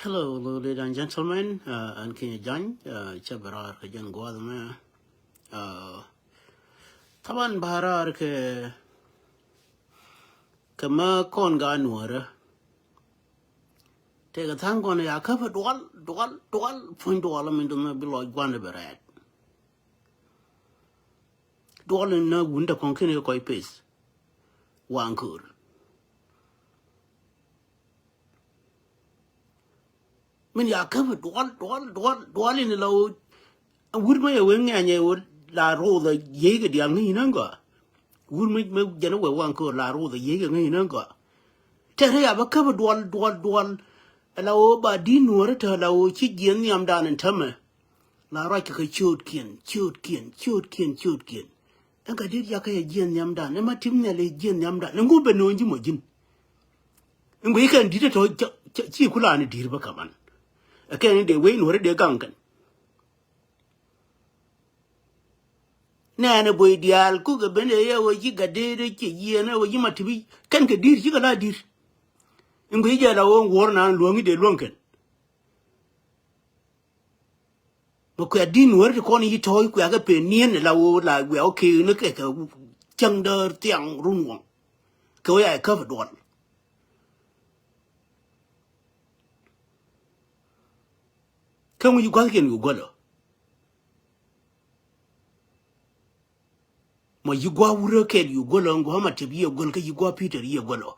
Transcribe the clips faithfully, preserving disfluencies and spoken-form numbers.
Hello, hello, ladies and gentlemen. Uh, ɛn Kinyɛ Jany, uh, cɛ bɛ raar kɛ jɛn gua̱a̱th mɛ. Uh, thaban bä raar kɛ, kɛ mɛ kɔn ga nuɔrɛ. Tëëkɛ tha̱a̱ŋ kɔn ya käpɛ dual, dual, dual, puny dual min duɔth mɛ bi lɔc gua̱n bɛ rɛɛt. Dual in na wun te kɔn kini kɔc peth. Waŋ köör. Min ya käpɛ dual, dual, dual, dual in la wut mɛ yɛ wee ŋɛnyɛ wut la roth a yiey kɛ dial ŋäc in ŋa. Wut mɛ, mɛ jɛn wee waŋ köör la roth a yiey kɛ ŋäc in ŋa. Tɛrɛ ya bä käpɛ dual, dual, dual. La wee ba di̱t nuɔrä tɛ la wee ci jiɛn nhiamdan in tämɛ. La ruac kɛ kɛ ciöötkiɛn, ciöötkiɛn, ciöötkiɛn, ciöötkiɛn. Ɛn ka di̱t yakɛ yɛ jiɛn nhiamdan, ɛn ma tim nhial yɛ jiɛn nhiamdan, ɛn ŋu bɛ no̱o̱ŋ ji̱ mɔ ji̱n. Ɛn guic kɛn di̱t tɔ̱ ci kulani di̱t bä kaman. Ɛ kɛn in dee wec nuɔ̱ri dee gaŋ kɛn. Nɛɛnɛ boi diaal kukɛ ben ɛ yɛ wec ji̱ gat dee dee ciɛ jiɛn ɛ wec ji̱ ma ti̱pi kɛn kɛ di̱t cikɛ la di̱t. Ɛn guic jɛ la wec wuɔ̱r naan luäŋi dee luäŋ kɛn. Mɛ kuɛ di̱t nuɔ̱ri ti kɔn yi tɔ̱ɔ̱c kuɛ kɛ pen niɛn la wee la wiɛ wä kee ni kɛ kɛ cäŋ däär thiaŋ run wɔŋ. Kɛ wä ya ɛ käpɛ duɔl. Kä ŋu yi gua̱thkiɛn yu guäl ɔ. Mɔ yi gua̱ wurä kɛl yu guäl ɔ, ŋuɔ̱ ma tep yi ɛ guäl kä yi gua̱ Peter yi ɛ guäl ɔ.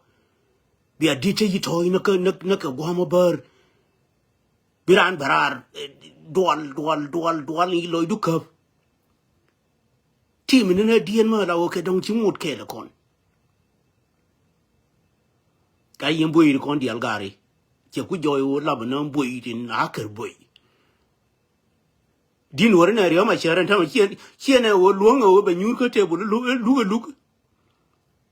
Bia di̱t te yi tɔ̱ɔ̱c ni kä, ni, ni kɛ gua̱ mɔ bäär. Bi raan bɛ raar, eh, dual, dual, dual, dual in yi lɔcdu käp. Ti mi ni na diɛn ma la wä kɛ dɔŋ ci ŋot kɛɛl kɔn. Ka yien buey di kɔn dial gari. Cɛ ku jɔy wä lap na buey di na kär buey. Din wä ri na riɔm a cɛ rɛn tama ciɛ, ciɛ na wä luɔŋ a wä bɛ nyur kä table luk, luk, luk.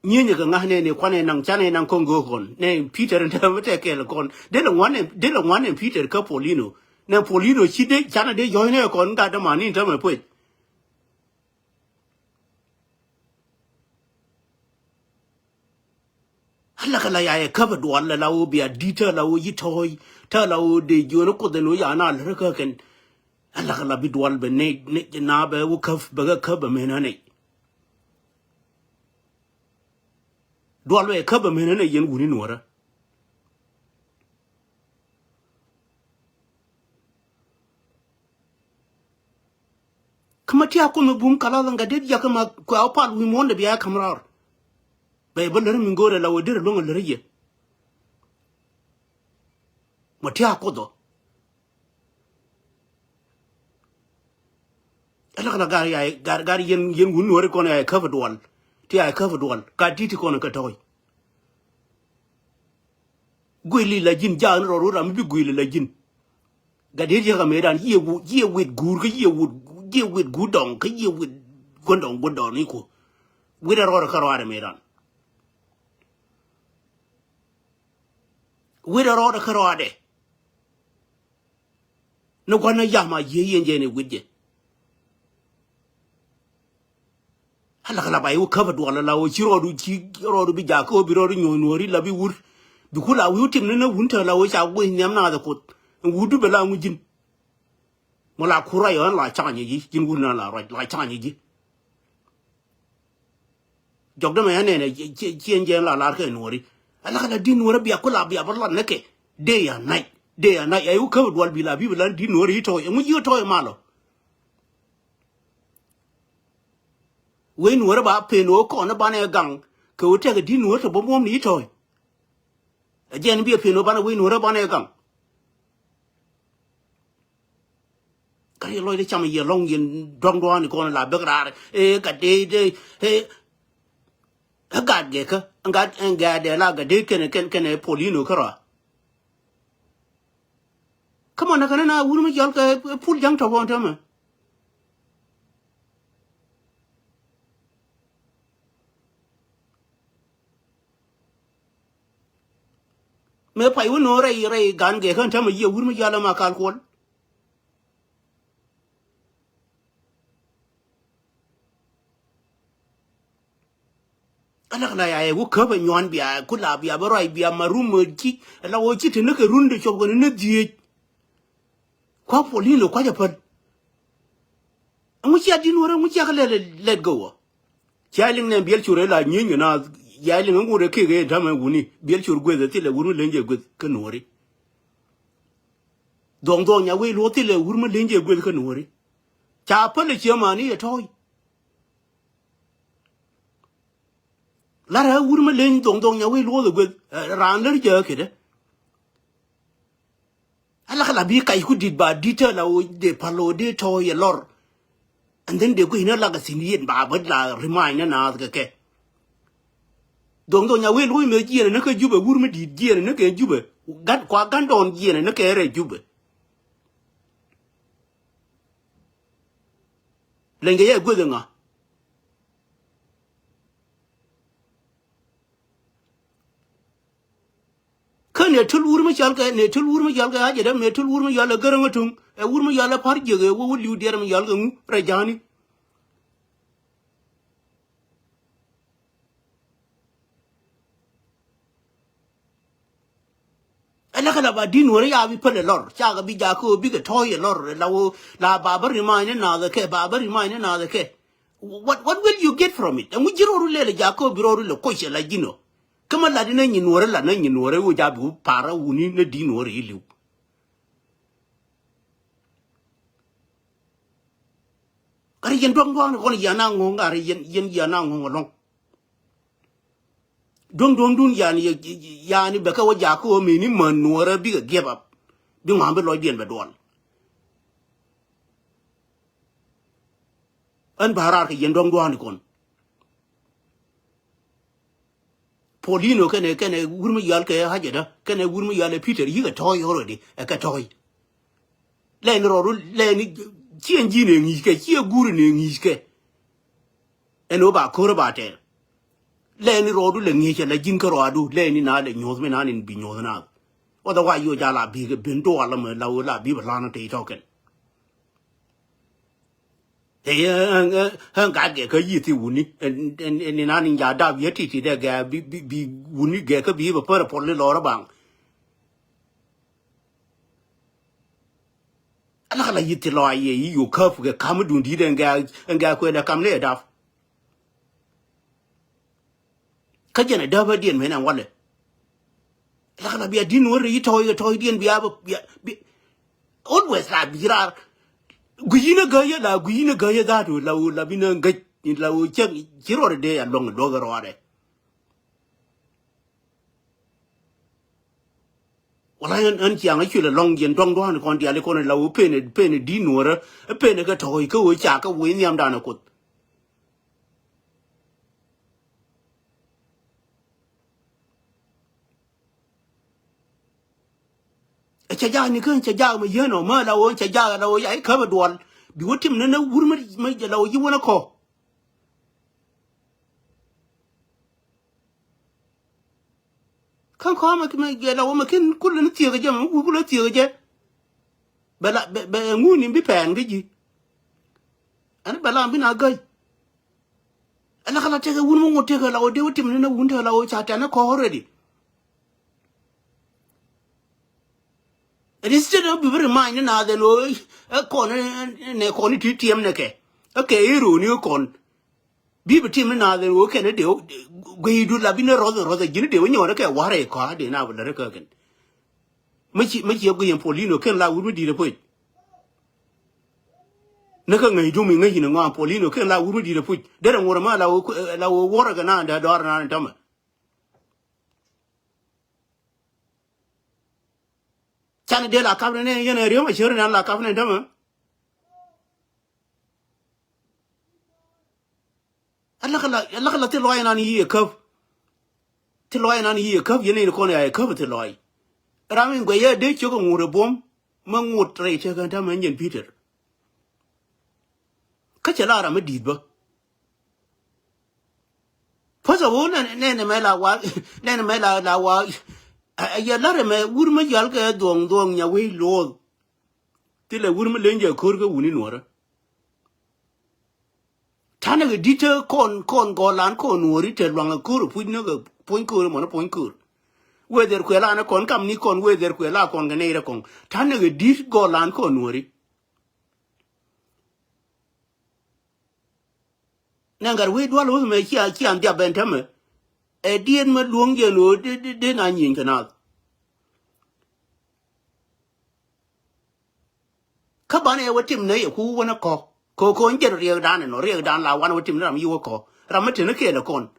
Nyieny kɛ ŋa̱ nɛ ni kuan ɛ naŋ can ɛ naŋ kɔn go̱o̱k kɔn. Nɛ Peter in tama tɛ kɛɛl kɔn. Dee lɛ ŋuan ɛ, dee lɛ ŋuan ɛ Peter kä Paulino. Nɛ Paulino ci dee can ɛ dee jɔy nɛ kɔn gat däman in tama puec. Ala kɛ la ya yɛ käpɛ dual la la wä bia di̱t tä la wä yi tɔ̱ɔ̱c tä la wä dee jiön kuoth ɛn wä ya na lät kä kɛn. Ala kɛ la bi dual bɛ nɛ, nɛ na bɛ wä käp bɛ kɛ käp bɛ menä nɛ. Dual bɛ käp bɛ menä nɛ yɛn wuni nuɔrä. Kä ma tia̱a̱ kuoth mi bum kalath ŋa det jakä ma kua wä pal wi̱i̱ muɔ̱ɔ̱n dee bia ka̱m raar. Bɛ bä lär mi ŋo̱o̱rɛ la wä derɛ luäŋ a lär yɛ. Ma tia̱a̱ kuoth ɔ. Ala kɛ la gar ya gar, gar yɛn, yɛn wun nuɔri kɔn ya käpɛ dual. Ti ya käpɛ dual ka di̱t ti kɔn kä tɔ̱ɔ̱c. Guili la ji̱n jaak ni rɔɔd wä ram mi bi guili la ji̱n. Gat diet yek a mëëdan yiëë wu, yiëë wit guur kä yiëë wut, yiëë wit guur dɔŋ kä yiëë wit guändɔŋ guändɔŋ ni ku. Wit a rɔɔd kä rɔɔdɛ mëëdan. Wit a rɔɔd kä rɔɔdɛ. Ni gua̱n ni yam a yiëë yɛn jɛ ni wit jɛ. Ala kɛ la ba iwä käp a dual la wä ci rɔɔdu ci rɔɔdu bi jakä wä bi rɔɔdu nyuɔ̱th nuɔ̱ri la bi wur. Bi ku la wi̱i̱ wä tim ni na wun te la wä ca gui̱c nhiam na the kuoth. Wurdu bɛ la ŋu ji̱n. Mɔ la ku ruac ɣän la ca̱ŋ nyɛ ji̱ ji̱n wur na la ruac la ca̱ŋ nyɛ ji̱. Jɔk dämɛ ɣän nɛnɛ ciɛn jɛn la lar kɛ nuɔ̱ri. Ala kɛ la di̱t nuɔ̱ri bia ku la bia bä lat nɛ kɛ. Day and night. Day and night. Ɛ iwä käp a dual bi la bi bi la di̱t nuɔ̱ri i̱ tɔ̱ɔ̱c ɛŋu ji̱ tɔ̱ɔ̱c malɔ. Wec nuɔ̱rä ba pen ɣöö kɔn i̱ banɛ gaŋ kɛ ɣöö tɛkɛ di̱t nuɔ̱rä te bä muɔ̱m ni i̱ tɔ̱ɔ̱c. Ɛ jɛn biɛ pen ɣöö banɛ wec nuɔ̱rä banɛ gaŋ. Kä yɛ lɔcdɛ cam yɛ lɔŋ yɛn dɔ̱ŋ dua̱a̱n kɔn la bek raar ëë gat dee dee ëë. Ɛ gat gɛkä ɛ gat ɛ gat dee la gat dee kɛnɛ kɛnɛ kɛnɛ Paulino kärɔa. Kä mɔ näk kɛn na wur mi jɔl kɛ pul ja̱ŋ tɔ̱ bɔn täämɛ. Mëë pay wä no̱o̱ŋ rɛy rɛy gan gɛɛ kän täämɛ yiëë wur mi jɔl ɛma kal kuɔl. Ala kɛ la ya yɛ wä käp ɛ nyuan bia ku la bia bä ruac bia ma rum ɛ ci. Ala wä ci te ni kɛ run de cop kɛ ni ni dhieec. Kua Paulino kua jɛ päl. Ɛŋu cia di̱t nuɔrɛ ɛŋu cia kɛ lɛ let go ɔ. Cia liŋ nɛ biɛl cur ɛ la nyieeny kɛ na. Ya liŋ ɛŋu rɛ kek ɛ tamɛ wuni biɛl cur gueth ɛ thilɛ wur mi leny jɛ gueth kä nuɔri. Dhuɔŋ dhuɔŋ nya wee luɔ thilɛ wur mi leny jɛ gueth kä nuɔri. Ca päl ɛ cia mani ɛ tɔɔy. Lar ɛ wur mi leny dhuɔŋ dhuɔŋ nya wee luɔth ɛ gueth. Raan lär jɛ kä kedɛ. Ala kɛ la bi kac ku dit ba dit ɛ la wä dee pal wä dee tɔɔy ɛ lɔr. And then dee guic ni la kɛ thin yien ba bä la remind ni naath kɛ kɛ. Dhuɔŋ dhuɔŋ nya wee luɔth mɛ jiɛn ni kä Jubɛ wur mi dit jiɛn ni kɛ Jubɛ. Gan kua gan dɔɔn jiɛn ni kɛ rɛ Jubɛ. Leny kɛ yɛ gueth ɛ ŋa. Kä nɛ tul wur mi cɔal kɛ nɛ tul wur mi cɔal kɛ a jɛ dɛ mɛ tul wur mi cɔal ɛ gäräŋ ɛ tuŋ ɛ wur mi cɔal ɛ par jiɛk ɛ wä wä liw diɛɛr mi cɔal kɛ ŋu rɛ ja̱a̱ni. Ala kɛ la ba di̱t nuɔ̱ɔ̱ri ya bi päl ɛ lɔr ca kɛ bi jakä bikɛ tɔ̱ɔ̱c ɛ lɔr la wä la ba bä remind ni naath ɛ kɛ ba bä remind ni naath ɛ kɛ. What, what will you get from it? Ɛŋu ji̱ rɔɔdu lɛl ɛ jakä bi rɔɔdu lɛ koc ɛ la ji̱n ɔ. Kä ma lat inɛ nyi nuɔ̱ɔ̱ri lat nɛ nyi nuɔ̱ɔ̱ri wä ja bi wä par ɛ wuni nɛ di̱t nuɔ̱ɔ̱ri iliw. Gat yɛn duɔ̱ŋ duɔ̱ŋ ni kɔn yɛn a ŋo̱o̱ŋ gat yɛn yɛn yɛn a ŋo̱o̱ŋ ɛlɔ̱ŋ. Duɔ̱ŋ duɔ̱ŋdun yani yani bɛ kɛ wä jakä wä meni män nuɔrɛ bikɛ give up. Bi ŋuan bi lɔcdiɛn bɛ duɔl. Ɣän ba raar kɛ yɛn duɔ̱ŋ duɔ̱ŋ ni kɔn. Paulino kɛnɛ kɛnɛ wur mi yal kɛ hajɛ dä kɛnɛ wur mi yal ɛ Peter yikɛ tɔ̱ɔ̱c already ɛ kɛ tɔ̱ɔ̱c. Lɛni rɔɔdu lɛni ciɛn ji̱n ɛ ŋi̱i̱ckɛ ciɛ guur ni ɛ ŋi̱i̱ckɛ. Ɛn ɣöö ba ko̱r ba tɛɛr. Lɛni rɔɔdu lɛ ŋi̱i̱cɛ la ji̱n kä rɔɔdu lɛni na lɛ nyuɔ̱th mi na nin bi nyuɔ̱th naath. Otherwise yo ja la bi ben duɔl la mɛ la ɣöö la bi bɛ lan te tɔkɛn. Ɛ ɛ ɛ ɛ gat gɛ kä yi thi wuni ɛn ɛn ɛn ni na nin ja dap yɛ ti ti dɛ gɛ bi bi bi wuni gɛ kä bi bɛ pär pɔl ni lɔrä baŋ. Ala kɛ la yi̱th ti lɔaac yɛ yi yo̱o̱ käp kɛ ka̱m mi duun di̱i̱t ɛn gɛ̈ɛ̈k ɛn gɛ̈ɛ̈k kuëël ɛ ka̱m ni ɛ da̱p. Kä jɛn ɛ däp ɛ diɛn men ɛn walɛ. Ala kɛ la bia di̱t nuɔ̱ɔ̱ri yi tɔ̱ɔ̱c kɛ tɔ̱ɔ̱c diɛn bia bia bia. Always la bi raar. Gui̱c yin ɛ gäyä la gui̱c yin ɛ gäyä dha̱a̱t ɣöö la ɣöö la bi nä gäc la ɣöö cäŋ ci ruɔr ɛ dee a luɔ̱ŋ ɛ luɔ̱k ɛ ruaarɛ. Wala ɣän ɣän ciaŋ a cuil ɛlɔ̱ŋ yɛn duaŋ dua̱a̱n kɔn diaal ikɔn ila wä pen pen di nuɔrä. Pen kɛ tɔ̱ɔ̱c kä wä ca kä wä nhiamdan ɛ kuoth. Ɛ cɛ jaak ni kä cɛ jaak mɛ yien ɔ mɛ la wä cɛ jaak la wä ya ikäp ɛ duɔl. Bi wä tim ni ni wur mɛ la wä yi wä ni kɔ. Kä kɔmɛ mɛ jɛ la wä mɛ kin kulɛ ni thiek jɛ mɛ wur kulɛ thiek jɛ. Bɛ la bɛ bɛ ŋuni bi pɛn kä ji̱. Ɛn bɛ la bi na gäc. Ɛn la kɛ la tekɛ wun mɛ ŋut tekɛ la wä dee wä tim ni na wun tekɛ la wä ca tɛn ni kɔk already. Ɛn instead of bi bi remind ni na dhɛn wä ɛ kɔn nɛ kɔn ni ti tiɛm nɛ kɛ. Ɛ kɛ i̱ roni ɛ kɔn. Bi bi tim ni naath ɛn ɣöö kɛn i̱ dee gueydu la bi ni rɔth in rɔth ɛ ji̱n i̱ dee wä nyɔɔt ikɛ wa̱rɛ ikɔa dee na bi lät ikä kɛn. Mi ci mi ci ɛ guey ɛn Paulino kɛn la wur mi di̱i̱t ɛ puc. Ni kä ŋäcdu mi ŋäc in ŋɔam Paulino kɛn la wur mi di̱i̱t ɛ puc derɛ ŋuɔr ɛmɛ la wä la wä wuɔrɛ kɛ naan dee dɔɔr naan in tämɛ. Can dee la kap ni nɛn yɛn ɛ riäm ɛ cär ni an la kap ni in tämɛ. Alak la alak la thil lɔac nan yi ɛ käp. Thil lɔac nan yi ɛ käp yɛn in kɔn ya ɛ käp thil lɔac. Ram in guɛc yɛ dee ciök ɛ ŋut ɛ buɔ̱m. Mä ŋut rɛy cɛ kɛn ta̱mɛ nyɛn Peter. Kä cɛ la ram mi di̱i̱t bä. First of all nɛn nɛn mɛ la wa nɛn mɛ la la wa. Yɛ lar mɛ wur mä yal kɛ dhuɔ̱ŋ dhuɔ̱ŋ nya wec luɔth. Thilɛ wur mi leny jɛ ko̱r kä wuni nuɔrä. Ta̱nɛ kɛ di̱t te kɔn, kɔn gɔlan kɔn nuɔri te luaŋ ɛ ko̱r ɛ puc ni kɛ puɔ̱ny ko̱r mɔn ɛ puɔ̱ny ko̱r. Wee dhɛr kuɛ la ni kɔn kam ni kɔn wee dhɛr kuɛ la kɔn kɛ nɛy rɛ kɔn. Ta̱nɛ kɛ di̱t gɔlan kɔn nuɔri. Nɛ gat wec dual wec mɛ cia, cia dhiap ɛn tämɛ. Ɛ diet mɛ luɔ̱ŋ jɛn ɣöö dee, dee, dee na nyieny kɛ naath. Kä banɛ ɛ wä tim nɛ yɛ ku wänä kɔ. Kɛ kɔn jɛn riɛkdan ɛnɔ, riɛkdan la wanɛ wä tim ni ram yi wä kɔ. Ram mi teni kɛɛl ɛ kɔn.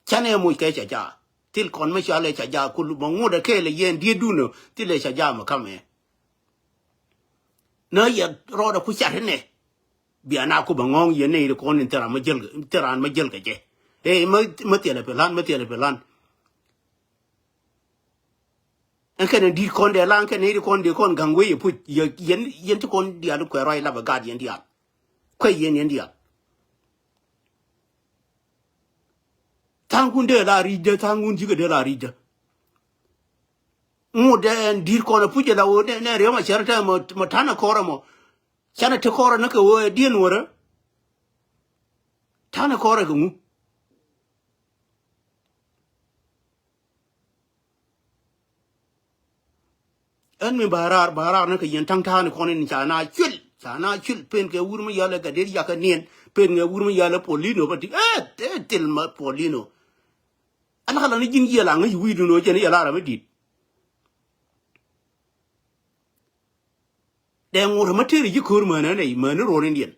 Canɛ moc kɛ ca jaa. Thil kɔn mi cɔal ɛ ca jaa kul mɔ ŋut ɛ kɛɛl ɛ yɛn diet dunä. Thil ɛ ca jaa mɛ kamɛ. Nä yɛ rɔɔdɛ ku car inɛ. Bia na ku bɛ ŋɔ̱ɔ̱ŋ yɛn nɛy ri kɔn in thil ran mɛ jäl kɛ, thil ran mɛ jäl kɛ jɛ. Ɛ mɛ, mɛ thilɛ pɛ lan, mɛ thilɛ pɛ lan. Ɛn kɛn in di̱t kɔn dee lan kɛn in di̱t kɔn dee kɔn ga̱ŋ wee yɛ puc yɛ yɛn, yɛn ti kɔn diaal kuɛ ruac lapɛ gaat yɛn diaal. Kuɛ yɛn yɛn diaal. Tha̱a̱ŋkun dee la ri̱cdä, tha̱a̱ŋkun ji̱ kɛ dee la ri̱cdä. Ŋut dee ɛn di̱t kɔn ɛ puc ɛ la ɣöö nɛ, nɛ riɛm a cär tɛ mɔ, mɔ ta̱nɛ kɔrɛ mɔ. Canɛ te kɔrɛ ni kɛ ɣöö ɛ diɛn wärä. Ta̱nɛ kɔrɛ kɛ ŋu. Ɛn mi ba raar, ba raar ni kɛ yɛn ta̱ŋ ta̱a̱ni kɔn in ca na cuil, ca na cuil pen kɛ wur mi yalɛ kɛ det yakä niɛn, pen kɛ wur mi yalɛ Paulino bä ti, eh, eh, thil ma Paulino. Ala kala ni ji̱n yiɛl aŋä yi wi̱i̱dun ɣöö jɛn yiɛl a ram mi di̱t. Dee ŋut ɛ ma tëëri ji̱ ko̱r mänä nɛy, mäni ro̱o̱r in diɛn.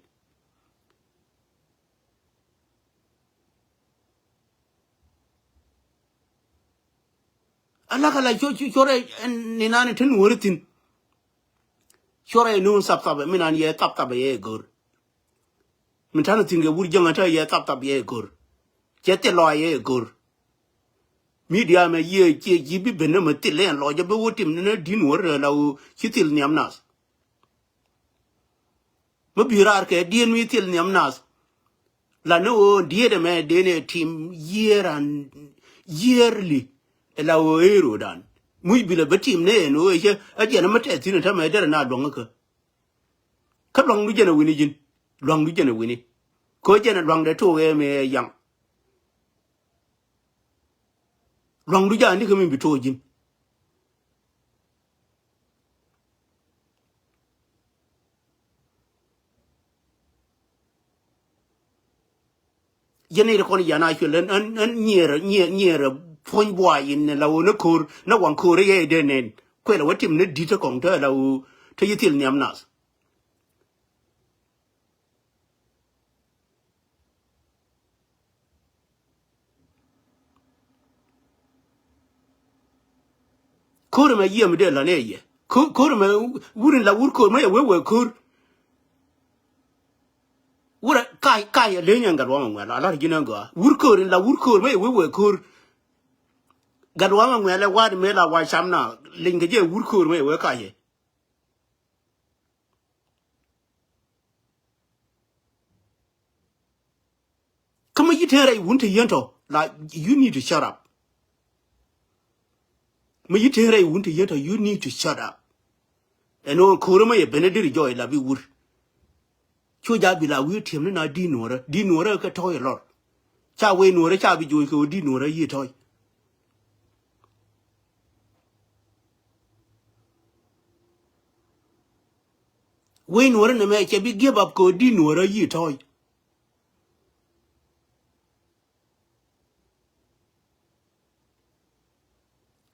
Ala kala cu, cu, cuɔrɛ ni nan tin weri thin. Cuɔrɛ ni thap thap mi nan yɛ thap thap yɛ gor. Min tan thin kɛ wur jäŋä ta yɛ thap thap yɛ gor. Cɛ thil lɔ yɛ gor. Media mɛ yɛ ciɛ ji̱ bi ben mɛ thil lɛn lɔ jɛ bi wä tim ni na din weri la wä ci thil nhiam nath. Mi bi raar kɛ dieen mi thil nhiam nath. La ni ɣöö diet ɛmɛ dee ni tim year and yearly. Ɛ la ɣöö ëë ro̱o̱dan muc bi lɛ bä tim ni ɛn ɣöö ɛ cä ɛ jiɛn ɛmɛ tɛth thi̱n ɛ tämɛ derɛ na luäŋ kä. Kä luaŋdu jɛn ɛ wi̱ni ji̱n. Luaŋdu jɛn ɛ wi̱ni. Kä jɛn ɛ luaŋdɛ took ɛ mɛ ɛ yaŋ. Luaŋdu jɛ a nikä mi bi to̱o̱c ji̱n. Jɛn ni ri kɔn yan a cuɛl ɛn, ɛn, ɛn nyiɛɛr, nyiɛɛr, nyiɛɛr puɔ̱ny buay in la ɣöö ni ko̱r, ni waŋ ko̱r i̱ yɛ i̱ dee nɛn. Kuɛl a wä tim ni di̱t ɛ kɔŋ te la ɣöö te yi thil nhiam nath. Ko̱r ɛmɛ yiëë mi dee lɔ̱n ëë yɛ. Ko̱r, ko̱r ɛmɛ wur in la wur ko̱r mɛ yɛ wee wee ko̱r. Wur ɛ ka̱c, ka̱c ɛ leny ɛn gat wä mɛ ŋuɛl a lar ji̱n ɛn gɔaa. Wur ko̱r in la wur ko̱r mɛ yɛ wee wee ko̱r. Gat wä mɛ ŋuɛl ɛ wa̱a̱t mëë la wa̱a̱ cam na leny kɛ jɛ wur ko̱r mɛ yɛ wee ka̱c ɛ. Kä mi yi ten rɛy wun te yien tɔ la, you need to shut up. Mi yi ten rɛy wun te yien tɔ, you need to shut up. Ɛn ɣöö ko̱rä mi yɛ ben a deri jɔɔc la bi wur. Cu ja bi la wi̱i̱ tiɛm ni na di̱t nuɔ̱ɔ̱rä, di̱t nuɔ̱ɔ̱rä kɛ tɔ̱ɔ̱c ɛ lɔr. Ca wee nuɔ̱ɔ̱rä ca bi jo̱o̱c kɛ ɣöö di̱t nuɔ̱ɔ̱rä yiëë tɔ̱ɔ̱c. Wec nuɔ̱ɔ̱rä nɛmɛ cɛ bi give up kɛ ɣöö di̱t nuɔ̱ɔ̱rä yiëë tɔ̱ɔ̱c.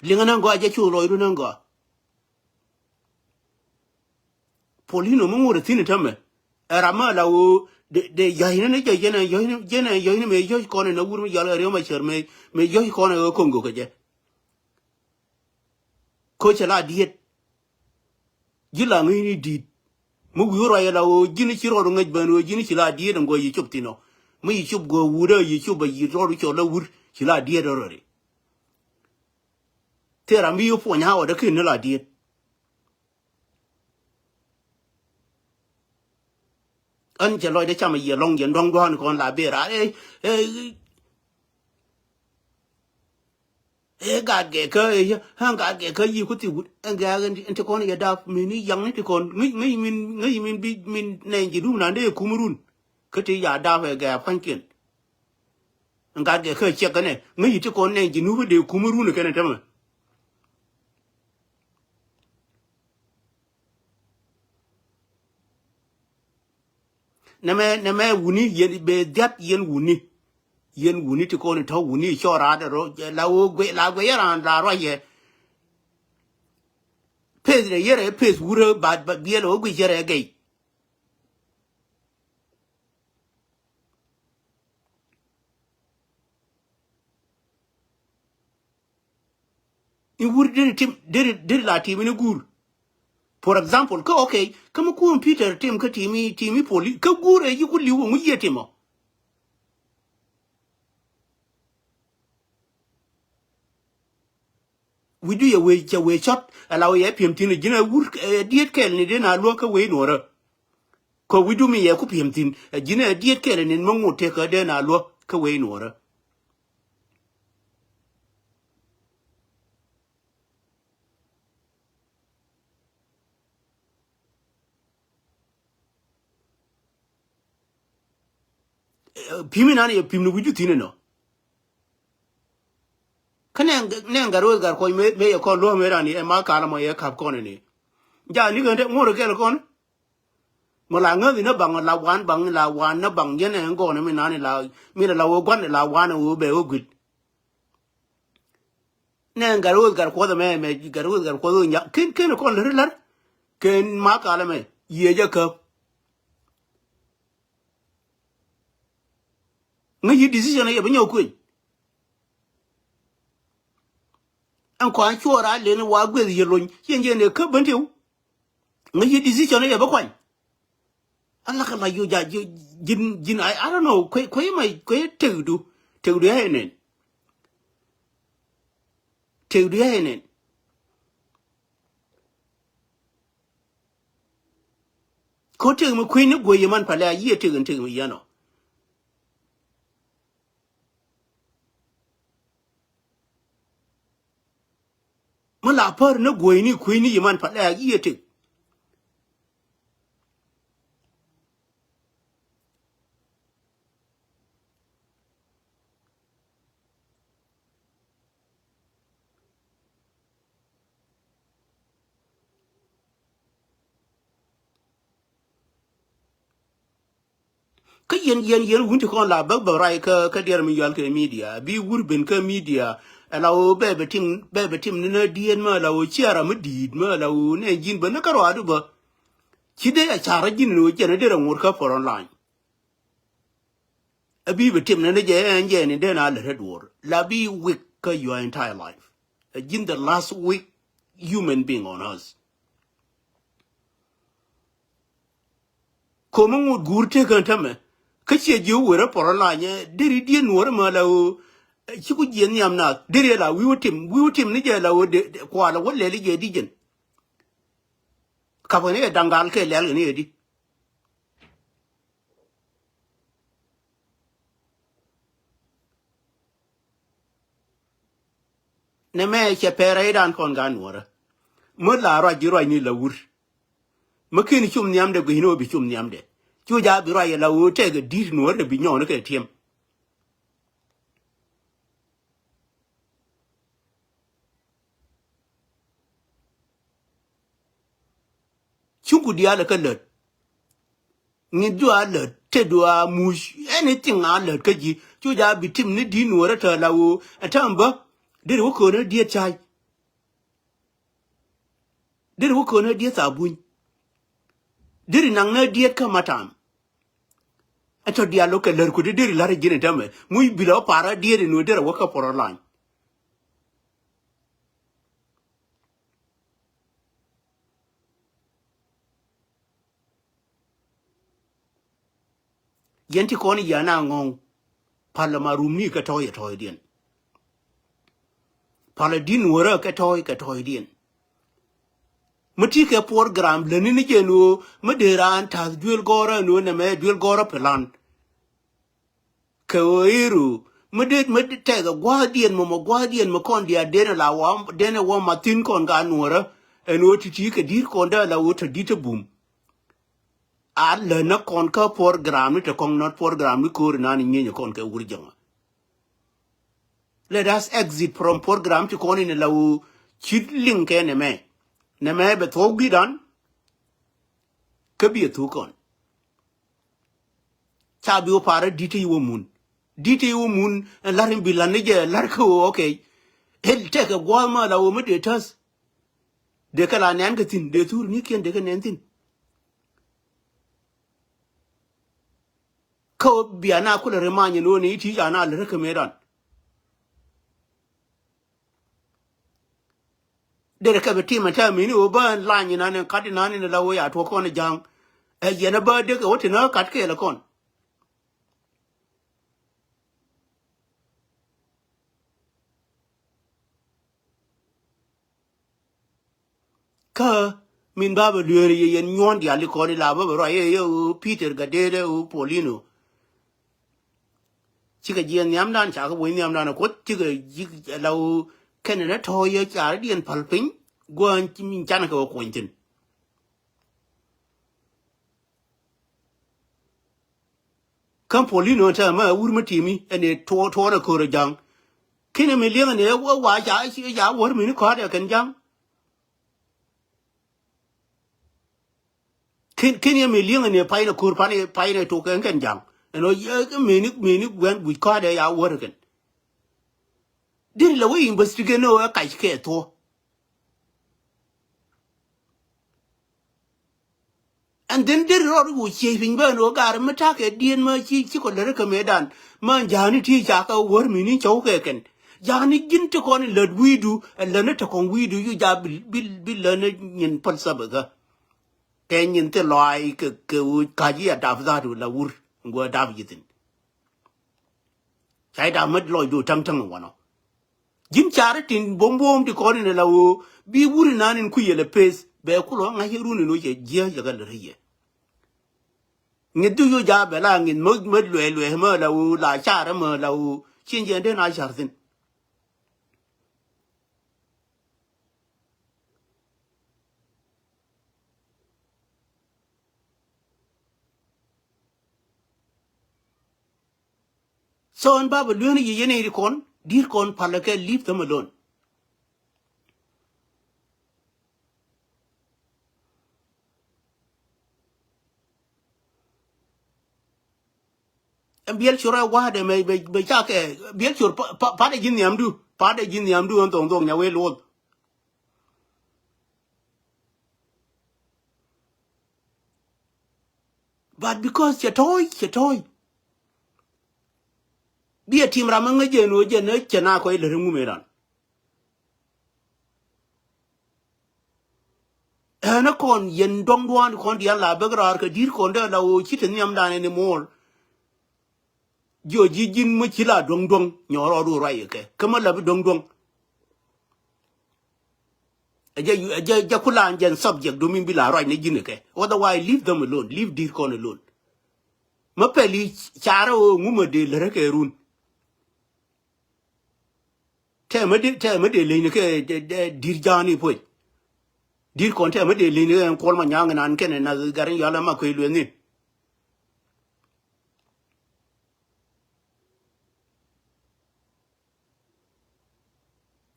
Liŋä näŋ gɔaa jɛ cu lɔcdu näŋ gɔaa. Polino mi ŋot ɛ thi̱n ɛ tämɛ. Ɛ ram mi ala ɣöö de, de yäcni ni jɛ jɛn ɛ yäcni, jɛn ɛ yäcni mëë yäc kɔn ɛ na wur mi yɔal ɛ riɔm ɛ cär mëë, mëë yäc kɔn ɛ ɣöö ko̱ŋ go̱kɛ jɛ. Ko̱cɛ la diet. Ji̱ la ŋi̱i̱cni di̱i̱t. Mi wi̱i̱ ruac ala ɣöö ji̱n ci rɔɔdu ŋäc ben ɣöö ji̱n ci la diet ɛn guɔ yi cop thi̱n ɔ. Mi yi cop guɔ wut ɛ yi cop ɛ yi rɔɔdu cɔl ɛ wut ci la diet ɛ rɔɔdi. Thil ram bi yi puɔ̱ny a ɣɔt ɛ ken ni la diet. Ɣän cɛ lɔcdä cam a yiɛ lɔŋ yɛn dɔ̱ŋ dua̱a̱n kɔn la ber a ɛ, ɛ, Ɛ gat gɛ kä ɛ yä ɣän gat gɛ kä yi ku thi wut ɛn gɛ ɣän ti kɔn yɛ dap min ni yaŋ ni ti kɔn ŋäc ŋäc min ŋäc min bi min nɛn ji̱ dum nan dee kum run. Kä ti ya dap ɛ gɛ pa̱nykiɛn. Ɛn gat gɛ kä ciɛk kɛnɛ ŋäc yi ti kɔn nɛn ji̱ nup dee kum run kɛnɛ tämɛ. Nɛmɛ nɛmɛ wuni yɛn bɛ dhiat yɛn wuni. Yɛn wuni ti kɔn tɔ̱ wuni cɔɔr raadɛ rɔ la wee guɛ la guɛ yɛ raan la ruac yɛ. Peth rɛ yɛrɛ peth wurä ba biɛl wee guic yɛrɛ gɛy. In wur deri tim deri deri la tim in guur. For example, kä okay, kä mi kuun Peter tim kä timi timi poli kä guur ɛ yi ku liw ŋu yie timɔ. Wi̱cdu yɛ wee cɛ wee cɔt ala wee yɛ piɛm thin ji̱n ɛ wur ɛ diet kɛl ni den a luäk kä wee nuɔrä. Kɔ wi̱cdu mi yɛ ku piɛm thin ɛ ji̱n ɛ diet kɛl ni ma ŋot tek kä den a luäk kä wee nuɔrä. Pi̱m inan yɛ pi̱m ni wi̱cdu thi̱n inɔ. Kä nɛn nɛn gat weth gat kuɔc mëë mëë yɛ kɔn luɔ̱k mëë ran yɛ ma kal mɔ yɛ ka̱p kɔn ini. Ja ni kɛn te ŋuɔ̱t kɛl kɔn. Mɔ la ŋäth inä baŋ la wan baŋ la wan nä baŋ yɛn ɛn gɔn mi nan ila mi la wee gua̱n ila wan wee bɛ wee gui̱t. Nɛ gat weth gat kuɔth ɛmɛ ɛmɛ gat weth gat kuɔth weth nyak ken ken kɔn lär lär. Ken ma kal ɛmɛ yiëë jɛ käp. Ŋäc yi decision ɛ yɛ bi nyɔk kueny. Ɛn kɔn cuɔɔr a len wa gueth yɛ lony ciɛn ciɛn ɛ käp ben tiw. Ŋäc yi decision ɛ yɛ bi kuany. Ala kɛ la yu ja ji̱n ji̱n I don't know kuɛ kuɛ ma kuɛ tekdu tekdu ya ɛ nɛn. Tekdu ya ɛ nɛn. Ko tek mi kui̱ny ni guey yɛ man palɛ a yiëë tek in tek mi yɛn ɔ. Mi la pär ni guey ni kui̱ny ni yɛ man palɛ a yiëë tek. Kä yɛn yɛn yɛn wun ti kɔn la bäk bäk ray kä kä diɛr mi yual kɛ media bi wur ben kä media. Ɛ la woo bɛ bɛ tim bɛ bɛ tim ni na diet ma la woo ciara mi diit ma la woo nɛ jin bä ni kä ruadu bä. Ci dee a cara jin ni woo jɛn a der a ŋor kä front line. A bi bɛ tim ni ni jɛ ɛn jɛ ni den a lät a duɔr la bi weak kä your entire life. A jin the last weak human being on earth. Komi ŋut guur tekän tämɛ kä ciɛ jiɛ wërä pɔrɔ la nyɛ deri diɛ nuɔrä ma la ɣöö. Ci ku jiɛ nhiam naath deri la wi̱i̱ wä tim wi̱i̱ wä tim ni jɛ la ɣöö kualɛ wä lɛli jɛ di jɛn. Kapä ni jɛ daŋ gal kɛ lɛl kɛ ni jɛ di. Nɛ mɛ cɛ pɛrɛ idan kɔn gan nuɔrä. Mä la ruac ji̱ ruac ni la wur. Mä ken cum nhiamdɛ gui̱cni wä bi cum nhiamdɛ. Cu ja bi ruac la wä tɛk a di̱t nuɔrä bi nyɔɔni kɛ tiɛm. Cuŋku diaal kä lät. Ŋi̱thdu a lät, tetdu a muc, anything a lät kä ji̱. Cu ja bi tim ni di̱t nuɔrä tɛ la wä ɛ tääm bä. Deri wä köönä diet cay. Deri wä köönä diet thabuny. Deri naŋ nä diet kä matam. Ɛ tɔ diaal wä kɛ lät ku di deri la̱r ji̱n ɛ täämɛ muc bilɛ wä parä diet in wä deri wä kä pɔrɔ lany. Yɛn ti kɔn yɛn a ŋɔ̱ŋ. Palä ma rumni kɛ tɔ̱ɔ̱c ɛ tɔ̱ɔ̱cdiɛn. Palä di̱n wärä kɛ tɔ̱ɔ̱c kɛ tɔ̱ɔ̱cdiɛn. Mi ti kɛ program läni ni jɛ ni ɣöö mi dee raan ta̱th duel gɔ̱rä ni ɣöö nɛmɛ duel gɔ̱rä plan. Kɛ ɣöö i̱ ru Mi dee mi dee tɛkɛ gua̱a̱thdiɛn mɔ mɔ gua̱a̱thdiɛn mi kɔn diaal denɛ la wä denɛ wä ma thi̱n kɔn ka nuɔrä. Ɛn ɣöö ti̱ti̱ kɛ di̱t kɔn dee la ɣöö tɔ di̱t ɛ bum. A länä kɔn kä program ni te kɔŋ nɔt program ni ko̱ri nani nyieny kɔn kɛ wur jäŋä. Let us exit from program ti kɔn in la wu cit liŋ kɛ nɛmɛ. Nɛmɛ bɛ thuɔk guidan. Kä bi a thuk kɔn. Ca bi wä parä dit i̱ wä mun. Dit i̱ wä mun ɛn lar in bi lan ni jɛ lar kä wä, okay. El tɛkɛ gua̱a̱th ma la wä mi dee täth. Dee kɛ la nɛn kɛ thi̱n dee thur ni kiɛn dee kɛ nɛn thi̱n. Kä ɣöö bia na kulɛ ri many ni ɣöö ni i̱ ti̱i̱ ca na lät ri kɛ mëëdan. Derɛ kɛ bi tim ɛn tɛm ini ɣöö bä lany inan in kat inan in la ɣöö ya tuɔk kɔn i̱ ja̱ŋ. Ɛ yɛn ɛ bä dek ɛ wä tin ɣä kat kɛɛl ɛ kɔn. Kä min ba bɛ lueeri yɛ yɛn nyuɔ̱ɔ̱n diaal ikɔn ila bä bɛ ruac yɛ yɛ ɣöö Peter Gatdɛɛt ɛ ɣöö Paulino. Cikɛ jiɛɛn nhiamdan ca kɛ wec nhiamdan ɛ kuoth cikɛ ji̱ la ɣöö kɛnɛ ni tɔ̱ yɛ car diɛn päl piny gua̱a̱ny min canɛ kɛ wä kuɔny thi̱n. Kä Paulino tɛ mɛ wur mi timi ɛn ɛ tuɔɔnɛ ko̱r ɛ ja̱ŋ. Kinɛ mi liɛŋ ɛn ɛ wa ca ca wäär mini kɔ̱a̱t ɛ kɛn ja̱ŋ. Kin kin yɛ mi liɛŋ ɛn ɛ painɛ ko̱r pan ɛ painɛ tok ɛn kɛn ja̱ŋ. Ɛn ɔ mini mini guɛn guic kɔ̱a̱t ɛ ya wäär ɛ kɛn. Diri lɛ wä investigate ni ɔ ɛ kac kɛ thuɔ. And then deri rɔɔd wä ciey piny bä ni wä gar mi takɛ dieen ma ci ci kɔ lät kä mëëdan ma ja̱a̱ni ti ca kɛ wär mi ni cɔw kɛ kɛn. Ja̱a̱ni ji̱n ti kɔn in lät wi̱i̱du ɛ lät ni ti kɔn wi̱i̱du yu ja bi bi bi lät ni nyin päl sabä kä. Kɛ nyin thil lɔaac kɛ kɛ ɣöö ka̱c i̱ a dap dha̱a̱t ɣöö la wur ŋuɔ dap yi̱thin. Ca i̱ dap mät lɔcdu täŋtäŋ wanɔ. Ji̱n carä tin buɔ̱m buɔ̱m ti kɔn inɛ la ɣöö bi wur inan in kui̱ yɛ lɛ peth bɛ kulɔ ŋa̱c irun in wä cɛ jiääc yɛ kɛ lät i̱ yɛ. Ŋi̱th du yoc a bɛ la ŋi̱th mä mä luɛɛ luɛɛ mä la ɣöö la carä mä la ɣöö cieŋ jɛ in den a car thi̱n. So ɛn ba bɛ lueeni yɛ yɛn iri kɔn di̱t kɔn palä kɛ leave them alone. Ɛn biɛl cor ɛ wa̱a̱dɛ mɛ bɛ bɛ cakɛ biɛl cor pa pa pa̱a̱dɛ ji̱ nhiamdu pa̱a̱dɛ ji̱ nhiamdu ɛn thoŋ thoŋ nya wee luɔth. But because cɛ tɔ̱ɔ̱c cɛ tɔ̱ɔ̱c. Bi a tim ram mi ŋäc jɛ ni wä jɛ ni cɛ na kɔc lät ŋum iran. Ɛn kɔn yɛn duɔ̱ŋ duɔ̱ɔ̱n kɔn diaal la bek raar kɛ di̱t kɔn dee la wä ci te nhiamdan anymore. Jiɔ ji̱ ji̱n mi ci la duɔ̱ŋ duɔ̱ŋ nyɔɔr rɔɔdu ruac kɛ kä mi la bi duɔ̱ŋ duɔ̱ŋ. Ɛ jɛ ɛ jɛ jɛ ku la jɛn subject du min bi la ruac ni ji̱n kɛ. Otherwise leave them alone, leave di̱t kɔn alone. Mi pɛli carä ɣöö ŋumä dee lärä kɛ run. Tɛmɛ dee tɛmɛ dee leny ni kɛ di̱t ja̱a̱ni puɔ̱c. Di̱t kɔn tɛmɛ dee leny ni kɛ kuɔl ma nyaŋ nan kɛnɛ na gariŋ yɔal ɛma kuec lueth ni.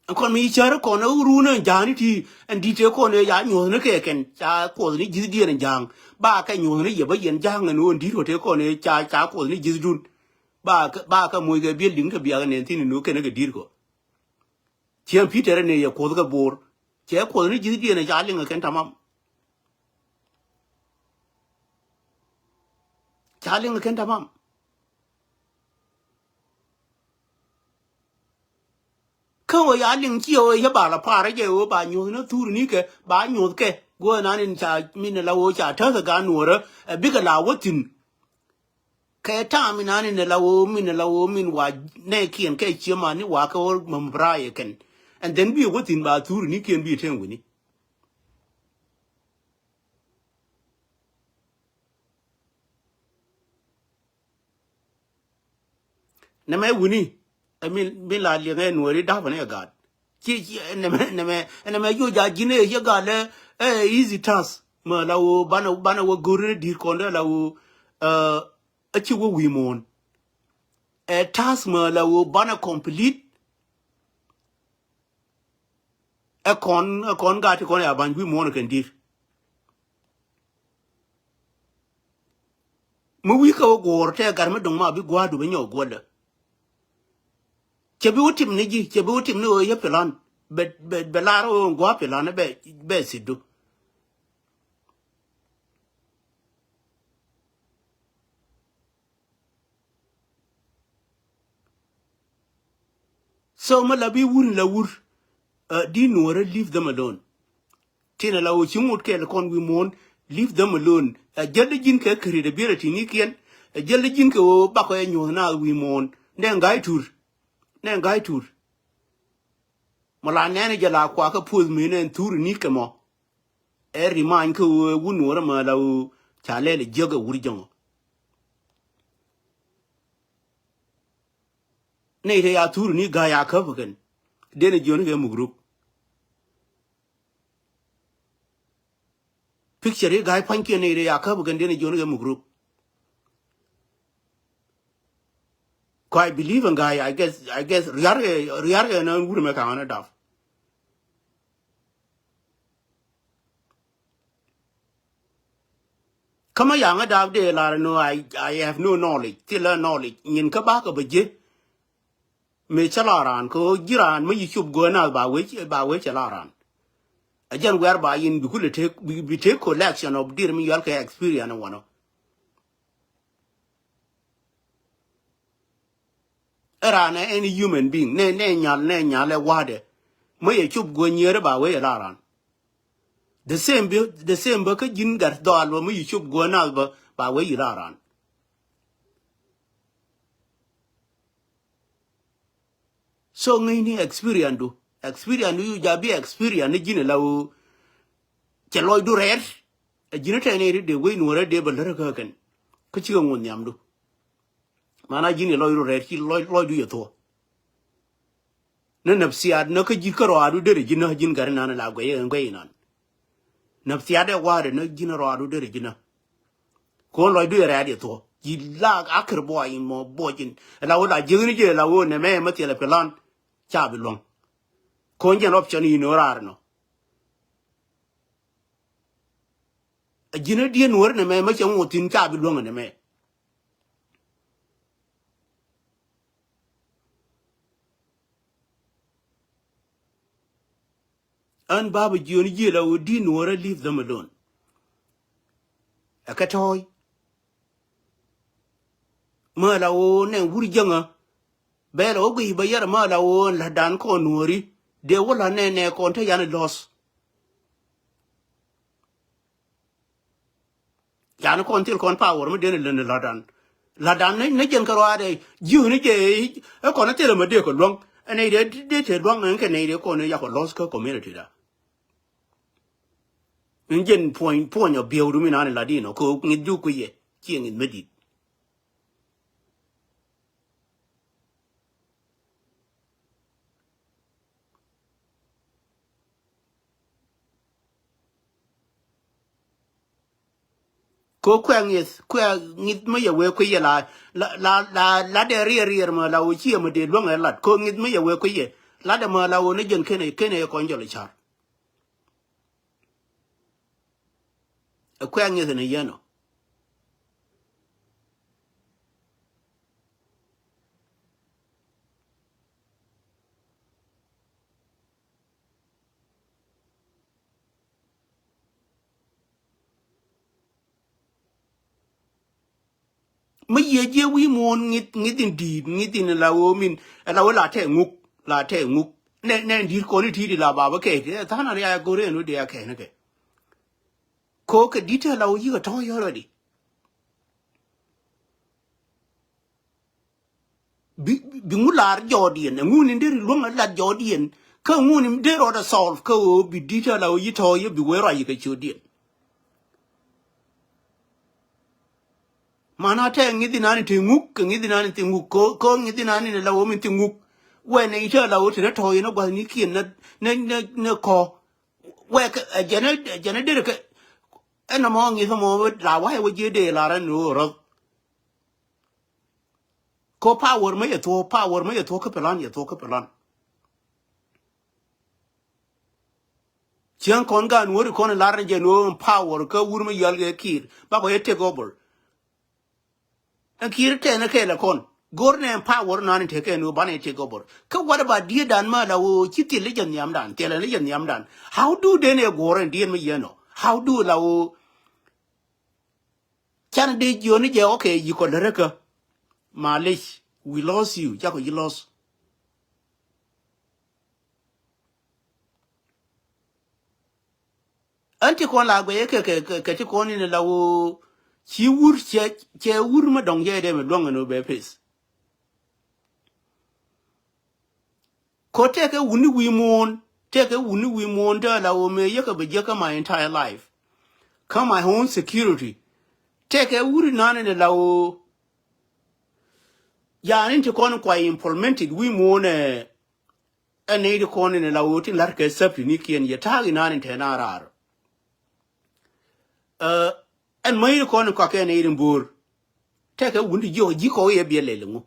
Ɛn kɔn mi cär kɔn ɛ run ɛn ja̱a̱ni ti ɛn di̱t ɛ kɔn ɛ ya nyuɔ̱thni kɛ kɛn ca kuɔthni ji̱thdiɛn ɛn ja̱a̱ŋ. Ba kɛ nyuɔ̱thni yɛ bä yɛn ja̱a̱ŋ ɛn ɣöö ɛn di̱t kɔ tëë kɔn ɛ ca ca kuɔthni ji̱thdun. Ba kɛ ba kɛ moc kɛ building te biak ɛn nɛn thi̱n ɛn ɣöö kɛn kɛ di̱t kɔ. Ciɛ Peter ɛn ɛ yɛ kuɔth kɛ bo̱o̱r cɛ kuɔthni ji̱thdiɛn ɛ ca liŋ ɛ kɛn tamam. Ca liŋ ɛ kɛn tamam. Kä ɣöö ya liŋ ci ɣöö yä ba la pa̱a̱rä jɛ ɣöö ba nyuɔ̱th ni thur ni kɛ ba nyuɔ̱th kɛ guɔ nan in ca min la ɣöö ca täth ɛ gan nuɔ̱ɔ̱rä ɛ bikɛ la wä thi̱n. Kɛ ta̱a̱ min nan in la ɣöö min la ɣöö min wa nɛɛkiɛn kɛ cië man ni wa kɛ ɣöö mäm bra yɛ kɛn. And then bi wä thi̱n ba thur ni kiɛn bi tɛŋ wi̱ni. Nɛ mɛ wuni Ɛ min, min la liɛŋ ɛ Nuɔri da̱pɛ ni ɛ gaat. Ci, ci, ɛ nɛmɛ, nɛmɛ, ɛ nɛmɛ yoc a ji̱n ɛ yɛ gaat lɛ, ɛ easy task. Mɛ la woo banɛ, banɛ wä go̱r ni di̱i̱t kɔn dee la woo, ɛ, ɛ ci wä wi̱i̱ muɔ̱ɔ̱n. Ɛ task mɛ la woo banɛ complete. Ɛ kɔn, ɛ kɔn gaat ti kɔn ɛ a ba̱ny wi̱i̱ muɔ̱ɔ̱n kɛn di̱i̱t. Mi wi̱i̱ kä wä guɔ̱ɔ̱r tɛ gat mi dɔ̱ŋ ma bi gua̱a̱r du bɛ nyɔk guɔ̱lä. Cɛ bi wä tim ni ji̱, cɛ bi wä tim ni ɣöö yä pilan. Bɛ, bɛ, bɛ lar ɣöö gua̱a̱r pilan bɛ, bɛ thi̱t du. So mi la bi wur in la wur, uh, di Nuɔrä, leave them alone. Tin a la wä ci ŋot kɛɛl kɔn wi̱i̱ muɔ̱ɔ̱n, leave them alone. A jäl di ji̱n kɛ creativity ni kiɛn. A jäl di ji̱n kɛ wä bakɔ ɛ nyuɔ̱th naath wi̱i̱ muɔ̱ɔ̱n. Nɛ ŋa̱c tur. Nɛ ŋa̱c tur. Mɔ la nɛn jɛ la kuakä puɔth mëë nɛn thuri ni kɛ mɔ. Ɛ rimany kä ɣöö wun Nuɔrä mɛ la ɣöö ca lɛl ɛ jiäk ɛ wur jäŋɔ. Nɛy te ya thuri ni ga̱a̱c a käp kɛn. Den ɛ jiɔni kɛ muk ruk. Picture i̱ ga̱a̱c pa̱nykiɛn nɛy te ya käp kɛn, den ɛ jiɔni kɛ muk ruk. Kɔ I believe in guy, I guess, I guess riar kɛ, riar kɛ na wur mɛ kaŋ ni dap. Kä ma yaŋ a dap dee lar ni, I, I have no knowledge. Thilɛ knowledge nyin kä bakɛ bä ji̱. Mëë cä la raan kɛ ɣöö ji̱ raan mi yi cop guäär nath ba wee, ba wee cɛ la raan. A jɛn wɛr ba yin bi kulɛ tek, bi, bi tek collection of dir mi yual kɛ experience wanɔ. Ɛ raan ɛ any human being, nɛ, nɛ nyal, nɛ nyal ɛ wa̱dɛ. Mi yɛ cop guäär nyier ba wee yɛ la raan. The same bi, the same bä kä ji̱n gat dhɔal bä mi yi cop guäär nath bä ba wee yi la raan. So ŋäcni experience du, experience du yu ja bi experience ni ji̱n ɛ la ɣöö cɛ lɔcdu rɛɛt. Ɛ ji̱n ɛ tɛn ɛ ri dee wec Nuɔrä dee bä lär kä kɛn. Kä cikɛ ŋuɔ̱th nhiamdu. Mana ji̱n ɛ lɔcdu rɛɛt ci lɔc, lɔcdu yɛ thuɔ̱k. Ni nafsiyat ni kä ji̱n kä rɔaadu derɛ ji̱n ni ji̱n gari nan la guɛy ɛ guɛy nan. Nafsiyat ɛ wa̱a̱dɛ ni ji̱n rɔaadu derɛ ji̱n ni. Ko̱n lɔcdu yɛ rɛɛt yɛ thuɔ̱k. Ji̱ la akir buɔy in mɔ buɔc in. Ɛ la wä la jiäkni jɛ la wä nɛ mɛ mɛ thiɛlɛ pilan. Ca bi luäŋ. Ko̱n jɛn option in ɣöö raar nɔ. A ji̱n a diɛn wär nɛ mɛ mɛ cɛ ŋuɔth thi̱n ca bi luäŋ nɛ mɛ. Ɣän bapä jiön jiël a ɣöö di̱t Nuɔ̱ɔ̱rä, leave them alone. Ɛ kɛ tɔ̱ɔ̱c. Mä la ɣöö nɛ wur jäŋä. Bɛ la ɣöö guiy bä yɛr mä la ɣöö la̱tdan kɔn Nuɔ̱ɔ̱ri. Dee wä la̱t nɛ nɛ kɔn te yan lɔ̱th. Yan kɔn thil kɔn power mi den län la̱tdan. La̱tdan ni, ni jɛn kɛ ruaadɛ ji̱ ni jɛ ɛ kɔn thil mɛ dee kɛ luäŋ. Ɛ nɛy dee, dee te luäŋ ɛn kɛ nɛy dee kɔn yakɔ lɔ̱th kä community da. Ni jɛn puɔ̱ny, puɔ̱ny ɔ biɛw du mi nani la̱t inɔ kɛ ŋi̱th du kui̱ yɛ. Ciɛ ŋi̱th mi di̱t. Ko kuɛ ŋith, kuɛ ŋith mi yɛ wee kui̱ yɛ la, la, la, la, la dee riɛr riɛr mɛ la wee ciɛ mɛ dee luäŋ ɛ lat. Ko ŋith mi yɛ wee kui̱ yɛ. Lat ɛmɛ la wee ni jɛn kenɛ, kenɛ yɛ kɔn jɔl i̱ car. Ɛ kuɛ ŋith ni yɛn ɔ. Mi yiëë jiɛ wi̱i̱ muɔ̱ɔ̱n ŋith, ŋith in di̱i̱t, ŋith in la ɣöö min, la ɣöö la tɛɛ ŋuk, la tɛɛ ŋuk. Nɛ, nɛ in di̱i̱t kɔn in ti̱i̱t in la bapä kɛɛt, ɛ tha̱a̱n an ya go̱r ɛn wä dee a kɛɛn kɛ. Ko kɛ di̱t tɛɛ la ɣöö yi̱k a tɔ̱ yɔ̱rɔdi. Bi, bi, bi ŋu lar jɔɔdiɛn, ɛŋu ni deri luäŋ a lat jɔɔdiɛn, kä ɛŋu ni deri rɔɔdɛ solve, kä ɣöö bi di̱t a la ɣöö yi tɔ̱ yɛ bi wee ruac yi kɛ ciötdiɛn. Mana tɛ ŋi̱th inani ti ŋuk, kɛ ŋi̱th inani ti ŋuk, ko, ko ŋi̱th inani ni la ɣöö min ti ŋuk, Wɛ nɛ itɛ la wä ti nɛ tɔ̱ inɛ gua̱thnikiɛn nɛ nɛ nɛ nɛ kɔ. Wɛ kɛ ɛ jɛn ɛ jɛn ɛ derɛ kɛ. Ɛn nɔmɔ ŋi̱th mɔ la wa̱i̱ wä ji̱ dee la rɛn ni wä rɔth. Ko power mä yɛ thuɔ̱k, power mä yɛ thuɔ̱k kä plan, yɛ thuɔ̱k kä plan. Cieŋ kɔn gan wä ri kɔn lar ni jɛ ni wä power kä wur mä yɔl kɛ Kiir bakɔ yɛ take over. Ɛn Kiir tɛn kɛɛl ɛ kɔn go̱r nɛ power nan in tekɛ ni wä banɛ take over. Kä what about diet dan mä la wä ci thil ni jɛ nhiam dan, thil ni jɛ nhiam dan? How do den ɛ go̱r ɛn diet mä yɛn ɔ? How do la wä? Can dee jiɔni jɛ, okay, yi kɔ lärä kä. Malish, we lost you, cakɔ yi lost. Ɛn ti kɔn la guɛyɛ kɛ kɛ kɛ ti kɔn in la woo. Ci wur cɛ cɛ wur mä dɔŋ jɛ dee mɛ luɔŋ ɛn wä bɛ pes. Ko tɛkɛ wuni wi̱i̱ muɔ̱ɔ̱n, tɛkɛ wuni wi̱i̱ muɔ̱ɔ̱n tɛ la wä mëë yäkä bɛ jiäkä my entire life. Kä my own security. Tɛkɛ wuri nan in la wä. Yan in ti kɔn kua implemented wi̱i̱ muɔ̱ɔ̱n ɛ. Ɛn ni ti kɔn in la wä tin lar kɛ safety ni kiɛn yɛ ta̱a̱ in nan in tɛ na raar. Ɛn mäni kɔn in kɔakɛ ni in bo̱o̱r. Tɛkɛ wuni ti jiɔk ji̱ kɔk yɛ biɛ lɛl ŋu.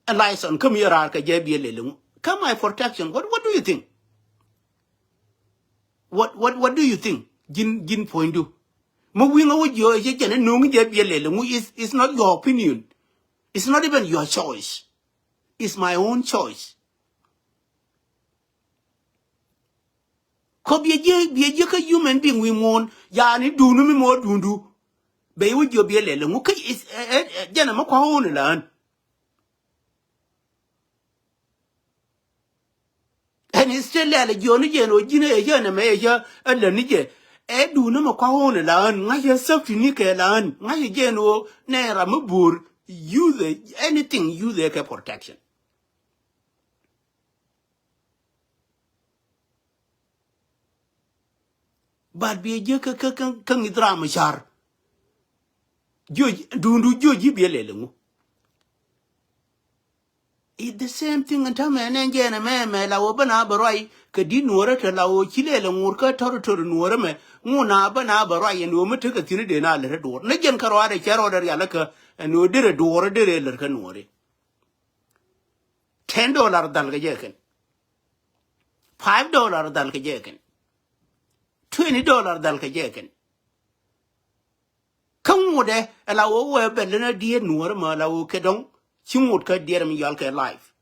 Ɛn license kä mi raar kɛ jɛ biɛ lɛl ŋu kä my protection. What what do you think? What what what do you think? Ji̱n ji̱n puɔ̱nydu. Mi wi̱i̱ ŋä wä jiɔ ɛ jɛ jɛn ɛ no̱o̱ŋ jɛ biɛ lɛl ŋu is is not your opinion. It's not even your choice. It's my own choice. Kɔ biɛ jiɛ biɛ jiɛ kä human being wi̱i̱ muɔ̱ɔ̱n yani duundu mi mɔ duundu. Bɛ iwä jiɔ biɛ lɛl ŋu kä is jɛn ɛmɛ kua ɣo̱o̱n ilɛ ɣän. Ɛn is still lɛl jiɔni jɛn ɣöö ji̱n ɛ yɛ nɛmɛ ɛ yɛ ɛ läni jɛ. Ɛ duundu mɛ kua ɣo̱o̱n ilɛ ɣän ŋa̱c ɛ safety ni kɛ ilɛ ɣän ŋa̱c ɛ jɛn ɣöö nɛ ram mi bo̱o̱r. Use anything, use ɛ kɛ protection. But biɛ jiɛ kä kä kä ŋi̱th ram car. Jiö duundu jiö ji̱ biɛ lɛl ŋu. It's the same thing in tämɛ nɛ jɛn ɛmɛ mɛ la wä bä na bɛ ruac kɛ di̱t nuɔrä te la wä ci lɛl ŋur kä territory nuɔrä mɛ. Ŋu na bä na bɛ ruac ɛn wä mi tekɛ thi̱n dee na lät ɛ duɔr ni jɛn kä ruaadɛ cɛ rɔɔdɛ rial kä ɛn wä derɛ duɔr derɛ lät kä nuɔri. Ten dollar dhal kɛ jɛ kɛn. Five dollar dhal kɛ jɛ kɛn. Twenty dollar dhal kɛ jɛ kɛn. Kä ŋutdɛ ɛ la wä wee bɛ länä diet nuɔrä mɛ la wä kɛ dɔŋ. Ci ŋut kä diet mi yɔal kɛ life.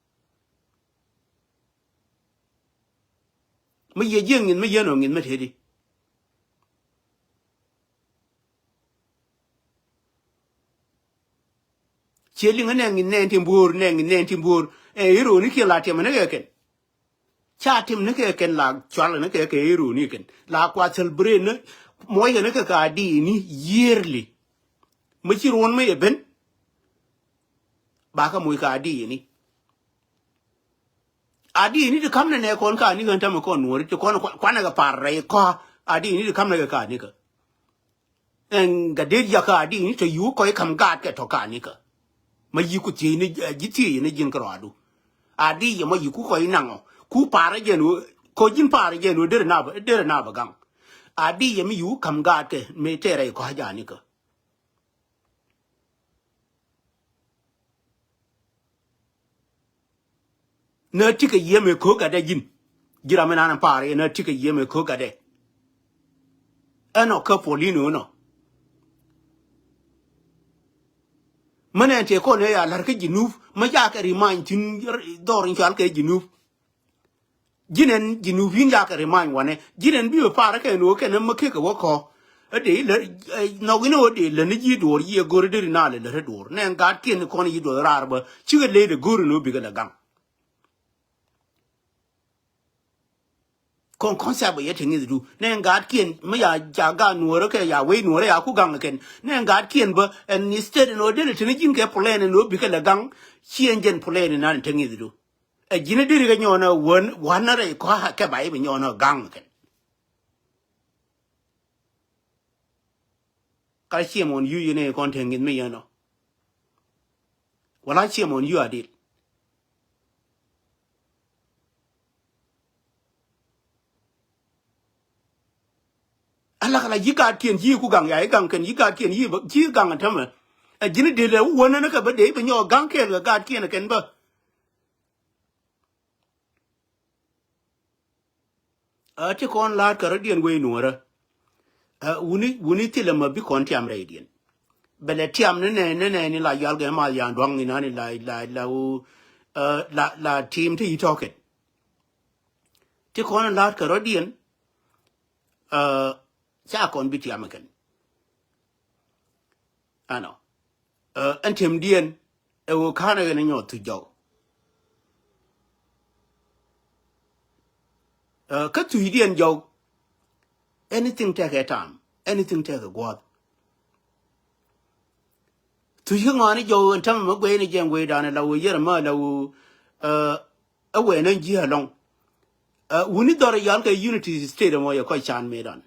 Mi yɛ jiɛ ŋi̱th mi yɛn ɔ ŋi̱th mi teti. Ciɛ liŋä nɛ ŋi̱n nɛn tin bo̱o̱r nɛ ŋi̱n nɛn tin bo̱o̱r. Ɛ i̱ ro̱o̱ni kiɛ la tiɛmɛ ni kɛ kɛn. Ca tim ni kɛ kɛn la cual ni kɛ kɛ i̱ ro̱o̱ni kɛn la kua celebrate ni. Muɔckɛ ni kɛ ka diini yearly. Mi ci ruɔ̱n mi yɛ ben. Ba kɛ muc ka diini. A diini ti kam nɛ nɛ kɔn ka ni kɛn tämɛ kɔn nuɔri ti kɔn kuanɛ kɛ par rɛy kɔa. A diini ti kam nɛ kɛ ka ni kɛ. Ɛn gatdet yakä a di ni tɔ yuk kɔc kam gaat kɛ tɔ kanikä. Ma yiku thiec ni ji̱ thiec ni ji̱n kärɔadu. A di yɛ ma yiku kɔc naŋɔ ku paarä jɛn wä kɔ ji̱n paarä jɛn wä derɛ na derɛ na bɛ gaŋ. A di yɛ mi yiku kam gaat kɛ mi tɛɛrɛ kɔc janikä. Nä tikɛ yiëë mëë ko̱o̱k gatdɛ ji̱n. Ji̱ ram mi naan pa̱a̱r yɛ nä tikɛ yiëë mëë ko̱o̱k gatdɛ. Ɛnɔ kä puɔl in ɣöö nɔ. Mä nɛn tëë kɔn ëë ya la̱r kä Jinub mä ca kɛ rimany thi̱n dhɔr in cɔal kɛ Jinub. Ji̱n ɛn Jinub in ca kɛ rimany wanɛ ji̱n ɛn bi wä pa̱a̱r kɛ ɛn ɣöö kɛn mä kekɛ wä kɔ. Ɛ dee ilä nhɔk in ɣöö dee läni ji̱ duɔɔr yiëë go̱r deri naalɛ lät ɛ duɔɔr nɛ ɛn gaatkiɛn kɔn yi̱ duɔth raar bä cikɛ ley dee go̱r in ɣöö bikɛ lɛ gaŋ. Kɔn kɔn thiap bɛ yɛ te ŋi̱thdu nɛ ɛn gaatkiɛn mi ya ca gaat nuɔɔrä kɛ ya wec nuɔɔrä ya ku gaŋ kɛn nɛ ɛn gaatkiɛn bä ɛn instead ɛn ɣöö derɛ te ni ji̱n kɛ plan ɛn ɣöö bikɛ lɛ gaŋ. Ci ɛn jɛn plan ɛn nan te ŋi̱thdu. Ɛ ji̱n ɛ deri kɛ nyɔɔn ɛ wän wanɛ rɛy kɔ̱a̱ kɛ ba i̱ bi nyɔɔn ɛ gaŋ kɛn. Ka ciɛ mɔn yuc yɛn ɛ kɔn te ŋi̱th mi yɛn ɔ. Wala shame on you, Adil. Ala kala ji̱ gaatkiɛn ji̱ ku gaŋ ya i̱ gaŋ kɛn ji̱ gaatkiɛn ji̱ ji̱ gaŋ tämɛ. Ɛ ji̱n dil ɛ wä wänä ni kɛ bä dee bä nyɔk gaŋ kɛɛl kɛ gaatkiɛn kɛn bä. Ɛ ti kɔn la̱a̱t kɛ rɔ̱diɛn wee nuɔ̱ɔ̱rä. Ɛ wuni wuni thilɛ mɛ bi kɔn tiam rɛydiɛn. Bɛ lɛ tiam ni nɛ ni nɛ ni la yual gɛ ma yan duaŋ ni nani la la la wu ɛ la la tim ti yi tɔkɛn. Ti kɔn la̱a̱t kɛ rɔ̱diɛn. Ɛ ca kɔn bi tiam kɛn. Ɛnɔ ɛ ɛn tiɛmdiɛn ɛ ɣöö ka̱n ɛ ɣɛn ɛ nyɔɔth thuc jɔw. Ɛ kä thucdiɛn jɔw. Anything tɛkɛ tam, anything tɛkɛ guɔ̱th. Thuc kä ŋɔaani jɔw ɛn tämɛ mi guɛy ni jiɛn guɛydan ɛ la ɣöö yɛr ɛmɛ la ɣöö ɛ ɛ wɛn ɛn ji̱ ɛlɔ̱ŋ. Ɛ wuni dhɔr ɛ yal kɛ Unity State ɛmɔ yɛ kɔc can mëëdan.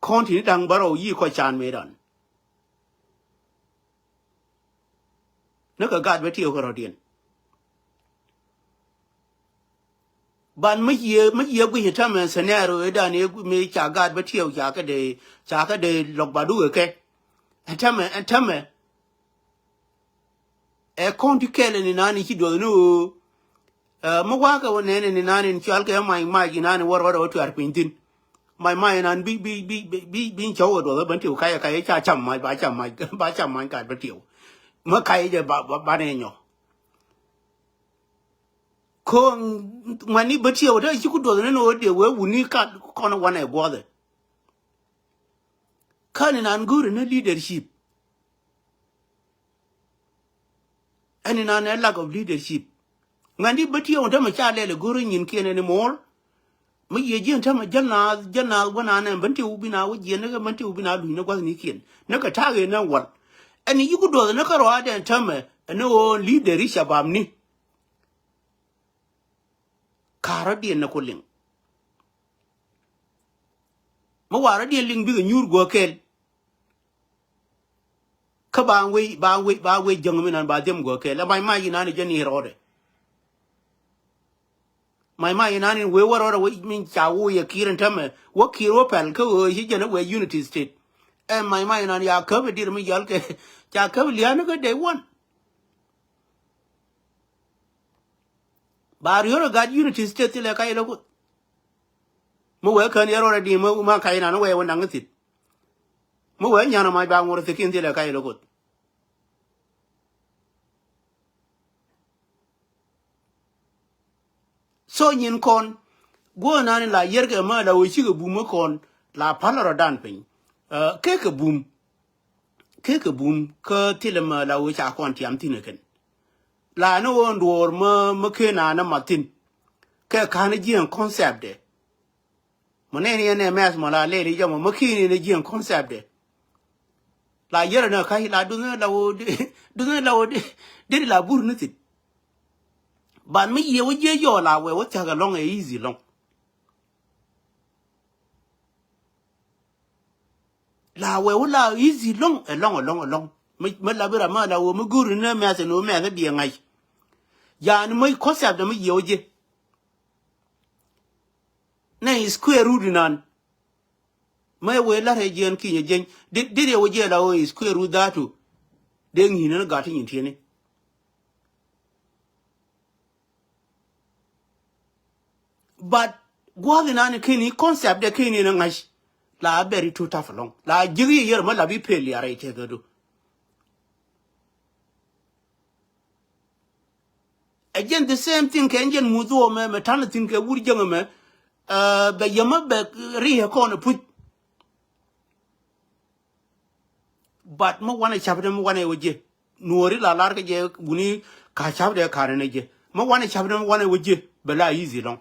Kɔn tini da̱ŋ bärɔw yi kɔc can mëëdan. Ni kɛ gaat bä tiɛw kɛ rɔ̱diɛn. Ban mi yiëë mi yiëë guic ɛ tämɛ scenario ëëdan ëë mi ca gaat bä tiɛw ca kä dee ca kä dee lɔk ba dukɛ kɛ. Ɛ tämɛ ɛ tämɛ. Ɛ kɔn ti kɛl ɛn inani ci duɔth ni ɣöö. Ɛ mi wa̱a̱ kɛ wä nɛn ɛn inani in cual kɛ mac mac inani wä rɔɔdɛ wä tuaar piny thi̱n. Mac mac inan bi bi bi bi bi bi cɔw kɛ duɔth ɛ bän tiw kayɛ kayɛ ca cam mac ba cam mac ba cam mac kat bä tiw. Mi kayɛ jɛ ba ba ba nɛ nyɔ. Ko ŋuani bä tiw te ci ku duɔth ni ni wä diɛ wee wuni kat kɔn wanɛ guɔthɛ. Kä ni nan go̱o̱ri ni leadership. Ɛn inan ɛ lack of leadership. Ŋuɛn di bä tiɛw tämɛ ca lɛl ɛ go̱o̱ri nyinkiɛn ɛn imɔɔr. Mi yiëë ji̱ ɛn tämɛ jäl naath jäl naath wä naan ɛn bän tiɛw bi na wä jiɛn ni kɛ bän tiɛw bi na luc ni gua̱thnikiɛn ni kɛ ta̱a̱ ɣëë ni wal. Ɛn i̱ yi̱ ku duɔth ni kä rɔaadɛ ɛn tämɛ ɛn ɣöö leader i̱ cabapni. Ka̱rä diɛn ni ku liŋ. Mi warä diɛn liŋ bikɛ nyuur guɔ kɛl. Kä ba wec ba wec ba wec jäŋ mi nan ba dhiɛm guɔ kɛl ɛ mac mac inan i̱ jɛ ni rɔɔdɛ. Mac mac inan in wee wä rɔɔdɛ wec min ca wuu yɛ ki̱i̱r in tämɛ wä ki̱i̱r wä pɛl kä ɣöö ci jɛn ɛ wee Unity State. Ɛ mac mac inan ya käp i̱ dir mi yɔl kɛ ca käp i̱ lia̱a̱n kä day one. Ba riöör ɛ gat Unity State thilɛ kac ilɛ kuth. Mi wee kän yɛ rɔɔdɛ di̱i̱m ma kac inan wee wä naŋ i̱ thit. Mi wee nyan ɛ mac ba ŋuɔr i̱ thi̱ki̱n thilɛ kac ilɛ kuth. So nyin kɔn guɔ nani la yɛrkɛ ma la wee cikɛ bum mi kɔn la pal rɔ dan piny. Kekɛ bum kekɛ bum kä thilɛ ma la wee ca kɔn tiam thin kɛn. La ni wee nduɔɔr mi mi ken nani ma thin. Kɛ ka̱n jiɛn concept dɛ. Mɔ nɛni yɛn nɛ mɛth mɔ la lɛli jɛ mɔ mɔ ki̱ni ni jiɛn concept dɛ. La yɛrɛ nɛ ka̱c la duŋni la woo duŋni la woo deri la bur ni thit. Ban mi yiëë wä jiɛ yɔɔ la wɛ wä thia̱k ɛlɔ̱ŋ ɛ easy lɔ̱ŋ. La wɛ wä la easy lɔ̱ŋ ɛlɔ̱ŋ ɛlɔ̱ŋ ɛlɔ̱ŋ. Mi mi la bi ram ma la woo mi go̱ri ni mɛth ni wä mɛth biɛ ŋa̱c. Yani mi concept dɛ mi yiëë wä jiɛ. Nɛ square root inan. Mä wee la̱rɛ jiɛn kinyɛ jiɛn. Di di riɛw jiɛ la wee square root dhatu. Dee ŋi̱i̱n ni gat ti nyin tieni. But gua̱a̱th inan keni concept de keni ni ŋa̱c. La bɛri tu taf alɔŋ la ji̱k yi yɛr mä la bi pel yar i̱ tɛth adu. Ɛ jɛn the same thing kɛ jɛn muth wä mɛ mɛ ta̱n thi̱n kɛ wur jäŋ mɛ. Bɛ yɛmä bɛ ri̱i̱ kɔn ɛ puc. But mä wanɛ cap dɛ mä wanɛ wä jiɛ nuɔri la lar kä jɛ wuni ka cap dɛ karɛ nɛ jɛ mä wanɛ cap dɛ mä wanɛ wä jiɛ bɛ la easy lɔŋ.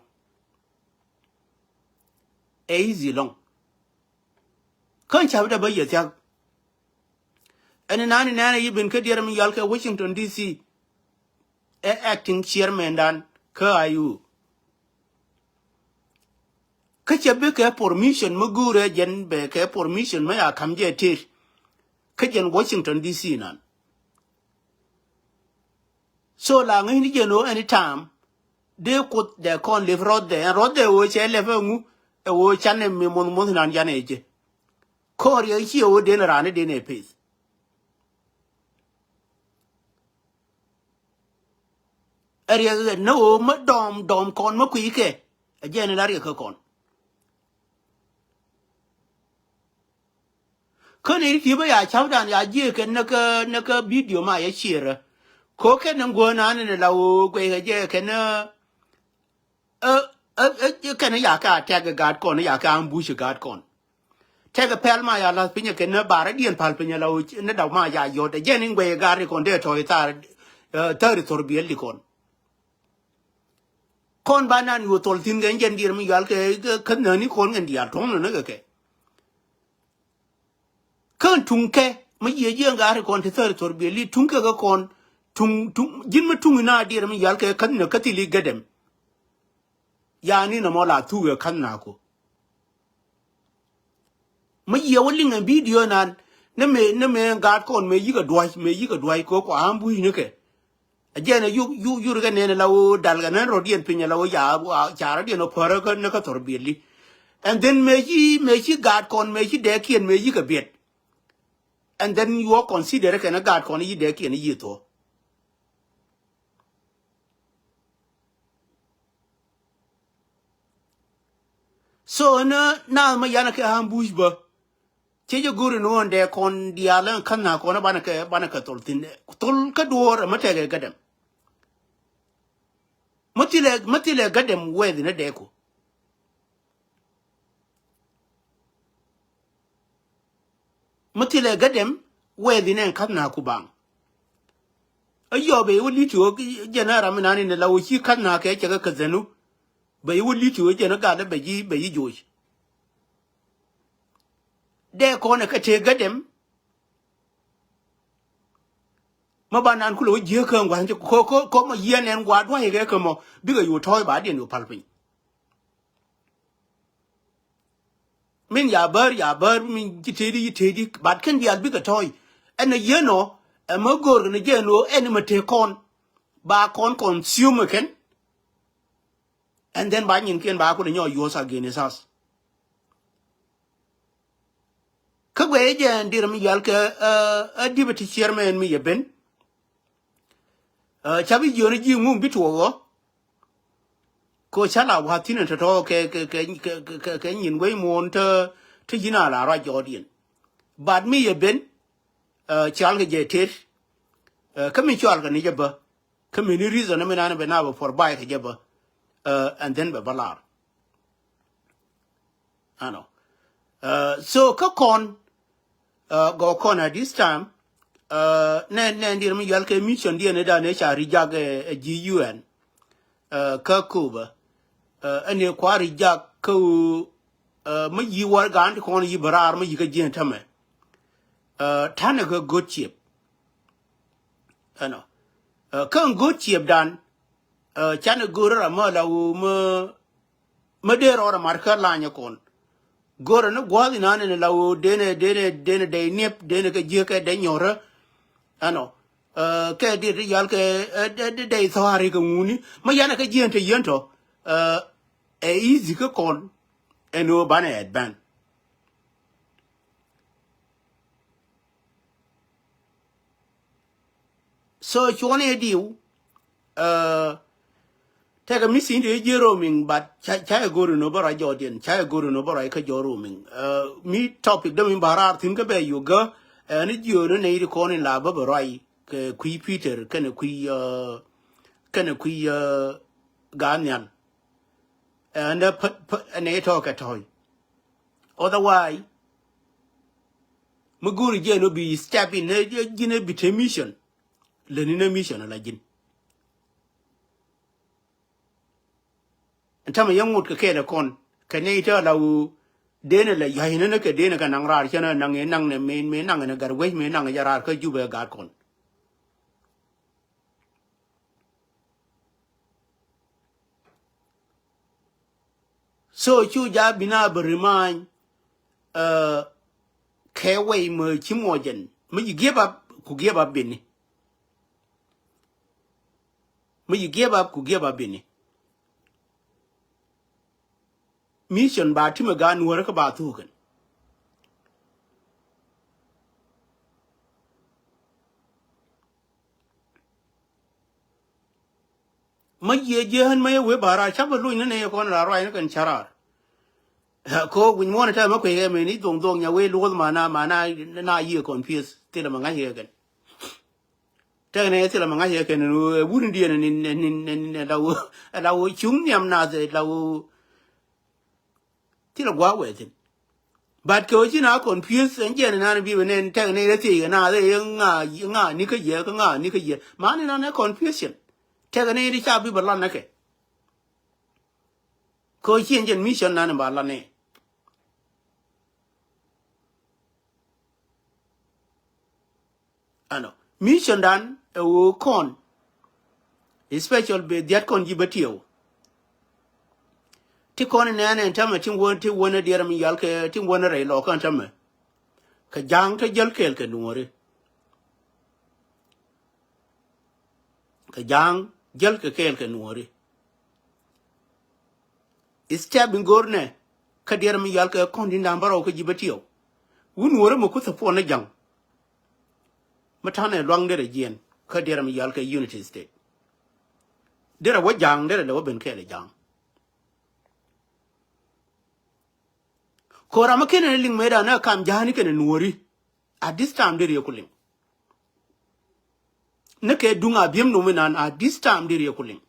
Ɛ easy lɔŋ. Kä cap dɛ bä yɛ thiak. Ɛn nani nɛnɛ yi ben kä diɛrɛ mi yal kɛ Washington D C. Ɛ acting chairman dan kä I U. Kä cɛ bi kɛ permission mi guurɛ jɛn bɛ kɛ permission mi a kam jɛ tet. kä jɛn Washington D C nan. So la ŋäcni jɛn ɣöö anytime dee Kuoth dee kɔn lep rɔthdɛ, ɛn rɔthdɛ ɣöö cɛ lɛp ɛŋu, ɛ ɣöö canɛ mi muɔth muɔth nan canɛ jɛ. Kɔn riɛk ciɛ ɣöö den raan ni den ɛ peth. Ɛ riɛk ɛ ni ɣöö mä dɔm dɔm kɔn mä kui̱ kɛ. Ɛ jɛn in la riɛk kä kɔn. Kä ni ti bä ya ca̱pdan ya jiɛ kɛn ni kä, ni kä video ma ya share. Ko kɛn ni guɔ na ni la ɣöö guɛ kɛ jɛ kɛn ni ɛ, ɛ, ɛ, kɛn ni ya kɛ attack gaat kɔn, ya kɛ ambush gaat kɔn. Tɛk pɛl ma ya lath piny kɛn ni barɛ diɛn pal piny la ɣöö ni daw ma ya yɔt. Jɛn in guɛ gaat ri kɔn dee tɔy thar, ɛ, thar thor biɛl di kɔn. Kɔn ba nan yu thol thin kɛ jɛn diɛn mi yual kɛ, kɛ, kɛ nani kɔn kɛn dial tuɔŋ ni kɛ kɛ. Kän tuŋ kɛ mi yiëë jiɛn gaari kɔn ti thäri thor biɛli tuŋ kɛ kɛ kɔn tuŋ, tuŋ, ji̱n mi tuŋ ina diɛr mi yal kɛ ka̱n nä kä thili gädɛm. Yani nɔmɔ la thuk ɛ ka̱n naku. Mi yiëë wä liŋ ɛ bidio nan ni mëë, ni mëë gaat kɔn mëë yikɛ dua̱c, mëë yikɛ dua̱c kɛ kua ambush ni kɛ. A jɛn a yuk, yuk, yuk kɛ nɛn a la wä dal kɛ nɛn rɔ̱diɛn piny a la wä ca, ca rɔ̱diɛn a pärä kä ni kä thɔr biɛli. And then mëë ci, mëë ci gaat kɔn, mëë ci dɛɛkiɛn, mëë ci kɛ biɛt. And then you are consider kɛn a gaat kɔn yi dɛɛkiɛn yi thuɔ. So ni naath ma yan kɛ ambush bä. Cɛ jɛ go̱ri ni ɣän dee kɔn diaal ɛn ka̱n na kɔn banɛ kɛ, banɛ kɛ thol thin. Thol kä duɔ̱ɔ̱r ɛmɛ tɛkɛ gädɛm. Mä thilɛ, mä thilɛ gädɛm wɛɛth ni dee ku. Mä thilɛ gädɛm wɛɛth ni ɛn ka̱n na ku baŋ. Ɛ yɔ bɛ iwä li̱t iwä jɛn a ram inan in la wä ci ka̱n na kɛ cɛ kɛ kɛ dhɛnu. Bɛ iwä li̱t iwä jɛn a gat bɛ ji̱, bɛ ji̱ joc. Dee kɔn ɛ kɛ tëë gädɛm. Ma ba nan kulɛ wä jiäk kä ŋua̱n ti ko, ko, ko ma yiɛn ɛn gua̱a̱r dua̱c kɛ kɛ mɔ bikɛ yu tɔ̱ɔ̱c ba diɛn yu pal piny. Min ya bär, ya bär, min ci tëëdi, ci tëëdi, but kɛn diaal bikɛ tɔ̱ɔ̱c. Ɛn a yiɛn ɔ, ɛ mä go̱o̱r kɛ ni jɛn ɔ, ɛn mɛ tëë kɔn ba kɔn consume kɛn. And then ba nyinkiɛn ba kulɛ nyɔ use against us. Kä guɛ jɛ ɛn dir mi yal kɛ, ɛ, ɛ deputy chairman mi yɛ ben. Ɛ, ca bi jiɔni ji̱ ŋum bi tuɔɔk ɣɔ. Ko ca la wa̱ thi̱n ɛn tɔ̱tɔ̱ kɛ, kɛ, kɛ nyin guey muɔ̱ɔ̱n te, te ji̱n a la ruac jɔɔdiɛn. But mi yɛ ben, ɛ, cɔal kɛ jɛ tet. Ɛ, kä mi cɔal kɛ ni jɛ bä. Kä mini reason mi nan bɛ na bɛ por bai kɛ jɛ bä, ɛ, and then bɛ bä lar. Ano. Ɛ, so kä kɔn, ɛ, gɔ kɔn at this time, ɛ, nɛ, nɛ dir mi yual kɛ mission diɛn ni dan ni ca ri jak ɛ, ɛ ji̱ U N. Ɛ, kä Cuba. Ɛ, ɛn ni kua ri jak kä, ɛ, mi yi war gan ti kɔn yi bɛ rar mi yi kä jiɛn tämɛ. Ɛ, tanɛ kɛ go̱t ciɛp. Ɛnɔ. Ɛ, kä go̱t ciɛpdan, ɛ, canɛ go̱r ram mä la wu mä, mä dee rɔɔdɛ mar kä lanyɛ kɔn. Go̱rɛ ni gua̱a̱th inan in la wu denɛ, denɛ, denɛ dɛy niɛp, denɛ kɛ jiäk kɛ dɛy nyɔrä. Ɛnɔ. Ɛ, kɛ diet ti yal kɛ, ɛ, dɛ, dɛ, dɛy thɔ̱a̱ri kɛ ŋuni. Mä yanɛ kɛ jiɛn te yien tɔ. Ɛ, ɛ easy kä kɔn. Ɛn ɣöö banɛ advance. So cuɔni diw, ɛ, tɛkɛ mi sin ti jiɛ roaming, but ca, ca ɛ go̱ri nɔ bä rɔ jɔɔdiɛn, ca ɛ go̱ri nɔ bä rɔ kä jɔɔ roaming. Ɛ, mi topic dämi ba raar thi̱n kä bɛ yogä, ɛ, ni jiö ni nɛy ti kɔn in la bä bä rɔ kɛ kui̱ Peter kɛnɛ kui̱, ɛ, kɛnɛ kui̱, ɛ, Gaa Nhial. Ɛ, nɛ pä, pä, ɛ, nɛ tɔ̱ kɛ tɔ̱y. Otherwise, mi go̱o̱ri jɛ nɔ bi step in, ɛ, ji̱n ɛ bi te mission. Leni nɛ mission ala ji̱n. Ɛn tämɛ yɛ ŋot kɛ kɛɛl ɛ kɔn kɛ nɛy tɛ la wu denɛ la ya̱c nɛ nɛ kɛ denɛ kɛ naŋ raar cɛ nɛ naŋ ɛ naŋ nɛ men, men naŋ ɛ nɛ gat wec, men naŋ ɛ jɛ raar kä Jubɛ gaat kɔn. So cu ja bina bä remind, ɛ, kɛ wɛy mɛ ci muɔcɛn, Mi ji̱ give up ku give up bini. Mi ji̱ give up ku give up bini. Mission ba timɛ gaat Nuɔ̱ɔ̱rä kä ba thuk kɛn. Ma yiëë jiɛ ɣän ma yɛ wee ba raar, ca bä loc ni nɛ yɛ kɔn raar ruac ni kɛn ca raar. Ko wi̱ny muɔ̱ɔ̱n ɛ tɛmɛ kuec kɛ meni dhoŋ dhoŋ nya wee luɔth mana mana na yiëë confuse thilɛ ma ŋa̱c kɛ kɛn. Tɛk nɛ thilɛ ma ŋa̱c kɛ kɛn wut ni diɛn ni ni ni ni la wee la wee cuŋ nhiam nath la wee. Thilɛ gua̱a̱k wɛɛ thi̱n. But kɛ ɣöö ci na confuse ɛn jiɛn inan bi bɛ nɛn tɛk ni rɛ thiec kɛ na rɛ yɛ ŋa ŋa ni kä yɛ kä ŋa ni kä yɛ. Man inan ɛ confusion. Tɛk ni ri ca bi bɛ lan nɛ kɛ. Kɛ ɣöö ci ɛn jɛn mission nan in ba lan nɛ. Ano mission dan ɛ ɣöö kɔn. Especial bɛ dhiat kɔn ji̱ bä tiɛw. Ti kɔn in nɛɛnɛ in tämɛ tin wä ti wä ni diɛɛr mi yal kɛ tin wä ni rɛy lɔɔkä in tämɛ. Kɛ ja̱a̱ŋ te jäl kɛɛl kɛ Nuɔ̱ɔ̱ri. Kɛ ja̱a̱ŋ jäl kɛ kɛɛl kɛ Nuɔ̱ɔ̱ri. Step in go̱o̱r nɛ kä diɛɛr mi yal kɛ kɔn din da̱a̱m bärɔw kä ji̱ bä tiɛw. Wun Nuɔ̱ɔ̱ri mi kuth puɔn ni ja̱ŋ. Mi ta̱nɛ luaŋ derɛ jiɛn kä derɛ mi yal kɛ Unity State. Derɛ wä ja̱a̱ŋ derɛ lɛ wä ben kɛɛl ɛ ja̱a̱ŋ. Ko̱ra mi kenɛ ni liŋ mëëdan ni kam ja̱a̱ni kɛnɛ Nuɔ̱ɔ̱ri. At this time derɛ yɛ ku liŋ. Ni kɛ duŋ a bi̱em numi nan at this time derɛ yɛ ku liŋ.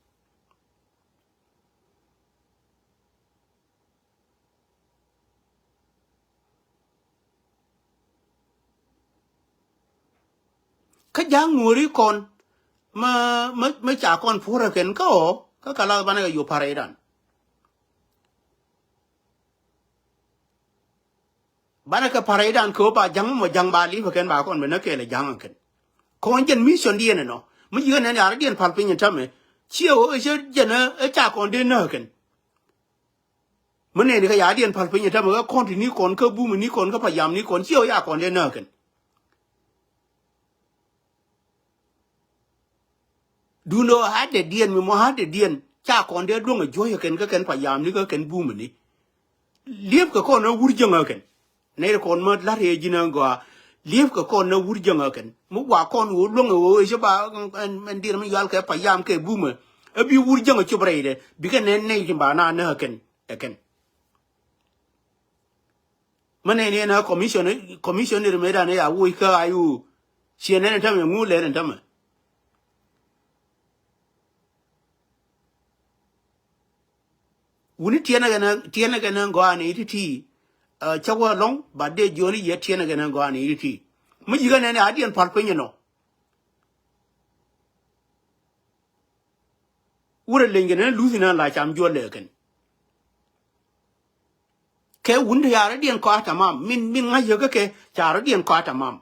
Kä ja̱a̱ŋ Nuɔ̱ɔ̱ri kɔn mä mä mä ca kɔn puɔ̱rä kɛn kä ɔ kä kɛ lath banɛ kɛ yop pa̱rɛ idan. Banɛ kɛ pa̱rɛ idan kɛ ɔ ba ja̱a̱ŋ mɔ ja̱a̱ŋ ba li̱pä kɛn ba kɔn bɛ nä kɛɛl ɛ ja̱a̱ŋ kɛn. Kɔn jɛn mission diɛn ɛnɔ mi yi̱ kɛ nɛn ya̱rä diɛn pa̱l piny in tämɛ. Ciɛ ɣöö ɛ cä jɛn ɛ ca kɔn dee nä kɛn. Mi nɛni kä ya̱diɛn pa̱l piny ɛ tämɛ kä kɔn ti ni kɔn kä bum ni kɔn kä payam ni kɔn ciɛ wä ya kɔn dee nääkɛn. Duundɛ ɣöö ha̱dɛ diɛn mi mɔ ha̱dɛ diɛn ca kɔn dee duɔ̱ŋ ɛ juɔ̱c ɛ kɛn kä kɛn payam ni kä kɛn bum ni. Liep kɛ kɔn ɛ wur jäŋ ɛ kɛn. Nɛy kɔn mä la̱t ëë ji̱n ɛ gɔaa. Liep kɛ kɔn ɛ wur jäŋ ɛ kɛn mi gua kɔn ɣöö luäŋ ɛ ɣöö ɛ ci ba ɛn diɛn mi yual kɛ payam kɛ bum ɛ. Ɛ bi wur jäŋ ɛ cop rɛydɛ bikɛ nɛn nɛy tin ba na nääkɛn. Ɛ kɛn. Mä nɛn yɛn a commission, commission ni ri mëëdan ya woc kä ayu. Ciɛ nɛn in tämɛ ŋu lɛn in tämɛ. Wuni tiɛnɛ kɛn, tiɛnɛ kɛn gɔaa ni iti ti. Cä wä lɔŋ ba dee jiɔni yɛ tiɛnɛ kɛn gɔaa ni iti ti. Mä yikä nɛn ya diɛn pal piny inɔ. Wurɛ leny kɛn ni luthi na la cam juɔl lɛ kɛn. Kɛ wun ti ca rɔ̱diɛn kɔa̱a̱t tamam min min ŋa̱c yäkä kɛ ca rɔ̱diɛn kɔa̱a̱t tamam.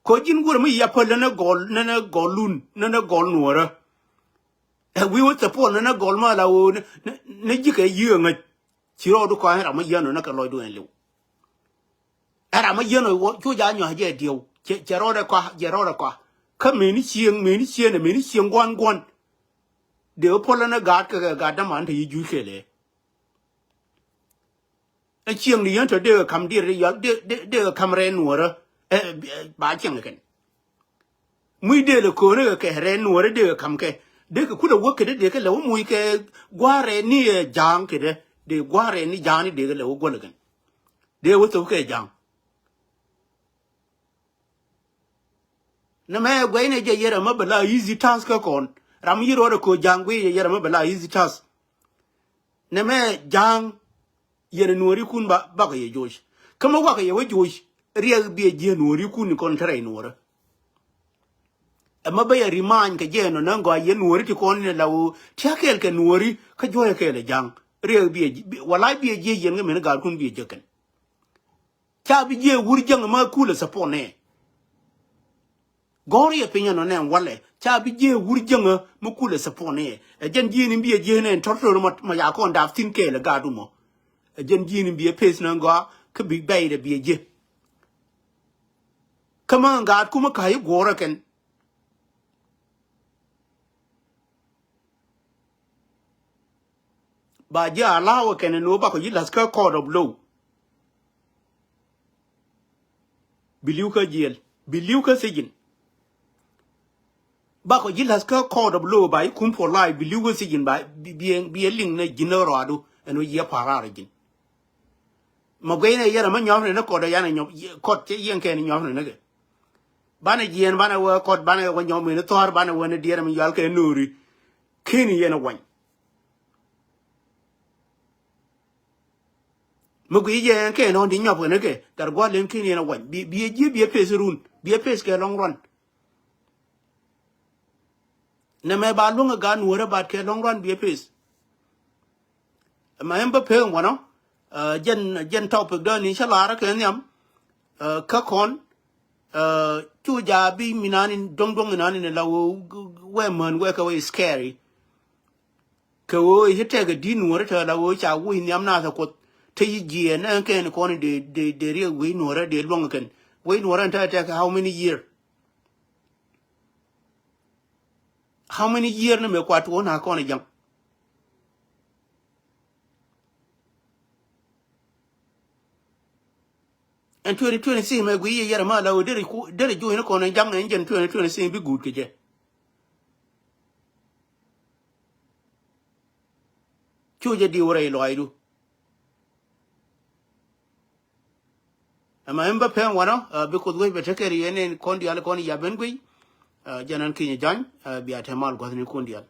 Kɔ ji̱n wurɛ mi yia päl nänä gɔl nänä gɔl lun nänä gɔl nuɔ̱ɔ̱rä. Ɛ wi̱i̱ wä thɛpuɔl nänä gɔl ma la ɣöö ni ji̱ kɛ yiëë ŋäc. Ci rɔɔdu kɔa̱a̱t ram mi yiɛn nɔ nä kɛ lɔcdu ɛn liw. Ɛ ram mi yiɛn ɔ cu ja nyɔa̱ jɛ diɛw cɛ rɔɔdɛ kɔa̱a̱t jɛ rɔɔdɛ kɔa̱a̱t. Kä mëni cieŋ mëni cieŋ ɛ mëni cieŋ gua̱n gua̱n. Dee wä puɔl nänä gaat kɛ kɛ gaat däman te yi juc kɛɛl ɛ. Ɛ cieŋ di yɛn tɔ dee kɛ ka̱m dier di yɔl dee kɛ ka̱m rɛɛ nuɔ̱ɔ̱rä. Ɛ ba cieŋ kɛn. Muc dee lɛ köönä kɛ kɛ rɛɛ nuɔ̱ɔ̱rä dee kɛ ka̱m kɛ. Dee kɛ kulɛ wä kädɛ dee kɛ lɛ wä muc kɛ gua̱a̱r rɛɛ ni ɛ ja̱a̱ŋ kädɛ dee gua̱a̱r rɛɛ ni ja̱a̱ŋ ni dee kɛ lɛ wä guäl kɛn. Dee wä thop kɛ ja̱a̱ŋ. Nɛ mɛ guɛy nɛ jɛ yɛrɛ mɛ bɛ la easy task kä kɔn. Ram yi rɔɔdɛ köö ja̱a̱ŋ guiy yɛ yɛrɛ mɛ bɛ la easy task. Nɛ mɛ ja̱a̱ŋ yɛn nuɔ̱ɔ̱rikun ba bakɛ yɛ joc. Kä mɛ wakɛ yɛ wä joc riɛk biɛ jiɛ nuɔ̱ɔ̱rikun ni kɔn te rɛy nuɔ̱ɔ̱rä. Ɛmɛ bä yɛ remind kɛ jɛ nɔ nä gɔaa yɛn nuɔ̱ɔ̱ri ti kɔn ni la ɣöö tia̱ kɛɛl kɛ nuɔ̱ɔ̱ri kä juɔ̱ɔ̱cɛ kɛɛl ɛ ja̱a̱ŋ. Riɛk biɛ walay biɛ jiɛ yɛn kä mɛn gaatkun biɛ jek kɛn. Ca bi jiɛ wur jäŋ ma kulɛ support nɛ. Gɔ̱r yɛ piny ɛnɔ nɛ walɛ ca bi jiɛ wur jäŋ ma kulɛ support nɛ. Ɛ jɛn jiɛ ni biɛ jiɛ nɛ tɔr tɔr ma ya kɔn dap thin kɛɛl ɛ gaat umɔ. Ɛ jɛn ji̱n in biɛ peth ni gɔaa kä bi bɛy dɛ biɛ ji̱. Kä mi gaat kumä ka̱ i̱ guɔ̱ɔ̱rä kɛn. Ba ji̱ allow ɛ kɛn ɛn ɣöö bakɔ ji̱ la̱th kä court of law. Bi li̱w kä jiɛl, bi li̱w kä sijin. Bakɔ ji̱ la̱th kä court of law ba i̱ kum for life, bi li̱w kä sijin ba bi, bi, bi ɛ liŋ ni ji̱n ni rɔadu ɛn ɣöö jiɛ pa̱a̱r raar ji̱n. Ma guey ni yɛrɛ mi nyɔp ni ni kɔt ɛ yan ɛ nyɔp, kɔt cɛ yɛn kɛn nyɔp ni ni kɛ. Banɛ jiɛn banɛ wee kɔt banɛ wee nyɔp mi ni thɔ̱a̱r banɛ wee ni diɛɛr mi yual kɛ no̱o̱ri. Keni yɛn ɛ wany. Mi gui jɛ ɛn kɛ nɔn di nyɔp kɛn kɛ gat gua̱l in ken yɛn a wany bi, bi jiɛ bi a pes run bi a pes kɛ lɔŋ ruan. Nɛ mɛ ba luäŋ a gat nuɔrɛ bat kɛ lɔŋ ruan bi a pes. Mɛ ɛn bä pek wanɔ jɛn, jɛn topic dɔn in cä lar kɛ nhiam. Kä kɔn cu ja bi mi nan in do̱ŋ do̱ŋ in nan in la wee, wee män wee kɛ wee scary. Kɛ ɣöö i̱ ci tɛk ɛ di̱t nuɔ̱ɔ̱ri tɛ̈ la ɣöö ca wuc nhiam naath ɛ kuoth te yi jiɛɛn ɛn kɛn kɔn de, de, de riɛk wec nuɔ̱ɔ̱rä de luäŋ kɛn wec nuɔ̱ɔ̱rä ɛn tɛ̈ tɛk how many year? How many year ni mëë kuat tuɔɔk na kɔn ɛ ja̱ŋ? Ɛn twenty twenty six mɛ gui yɛ yɛrɛ ma la ɣöö derɛ, derɛ juɔ̱cni kɔn ɛ ja̱ŋ ɛn jɛn twenty twenty six bi guut kɛ jɛ. Cu jɛ diw rɛy lɔaacdu. Ɛmɛ in bä pɛn wanɔ bi Kuoth wec bɛ tekɛ ri yɛn in kɔn diaal kɔn yap in guiy. Jɛn ɛn kinyɛ jany bia te mal gua̱thni kun diaal.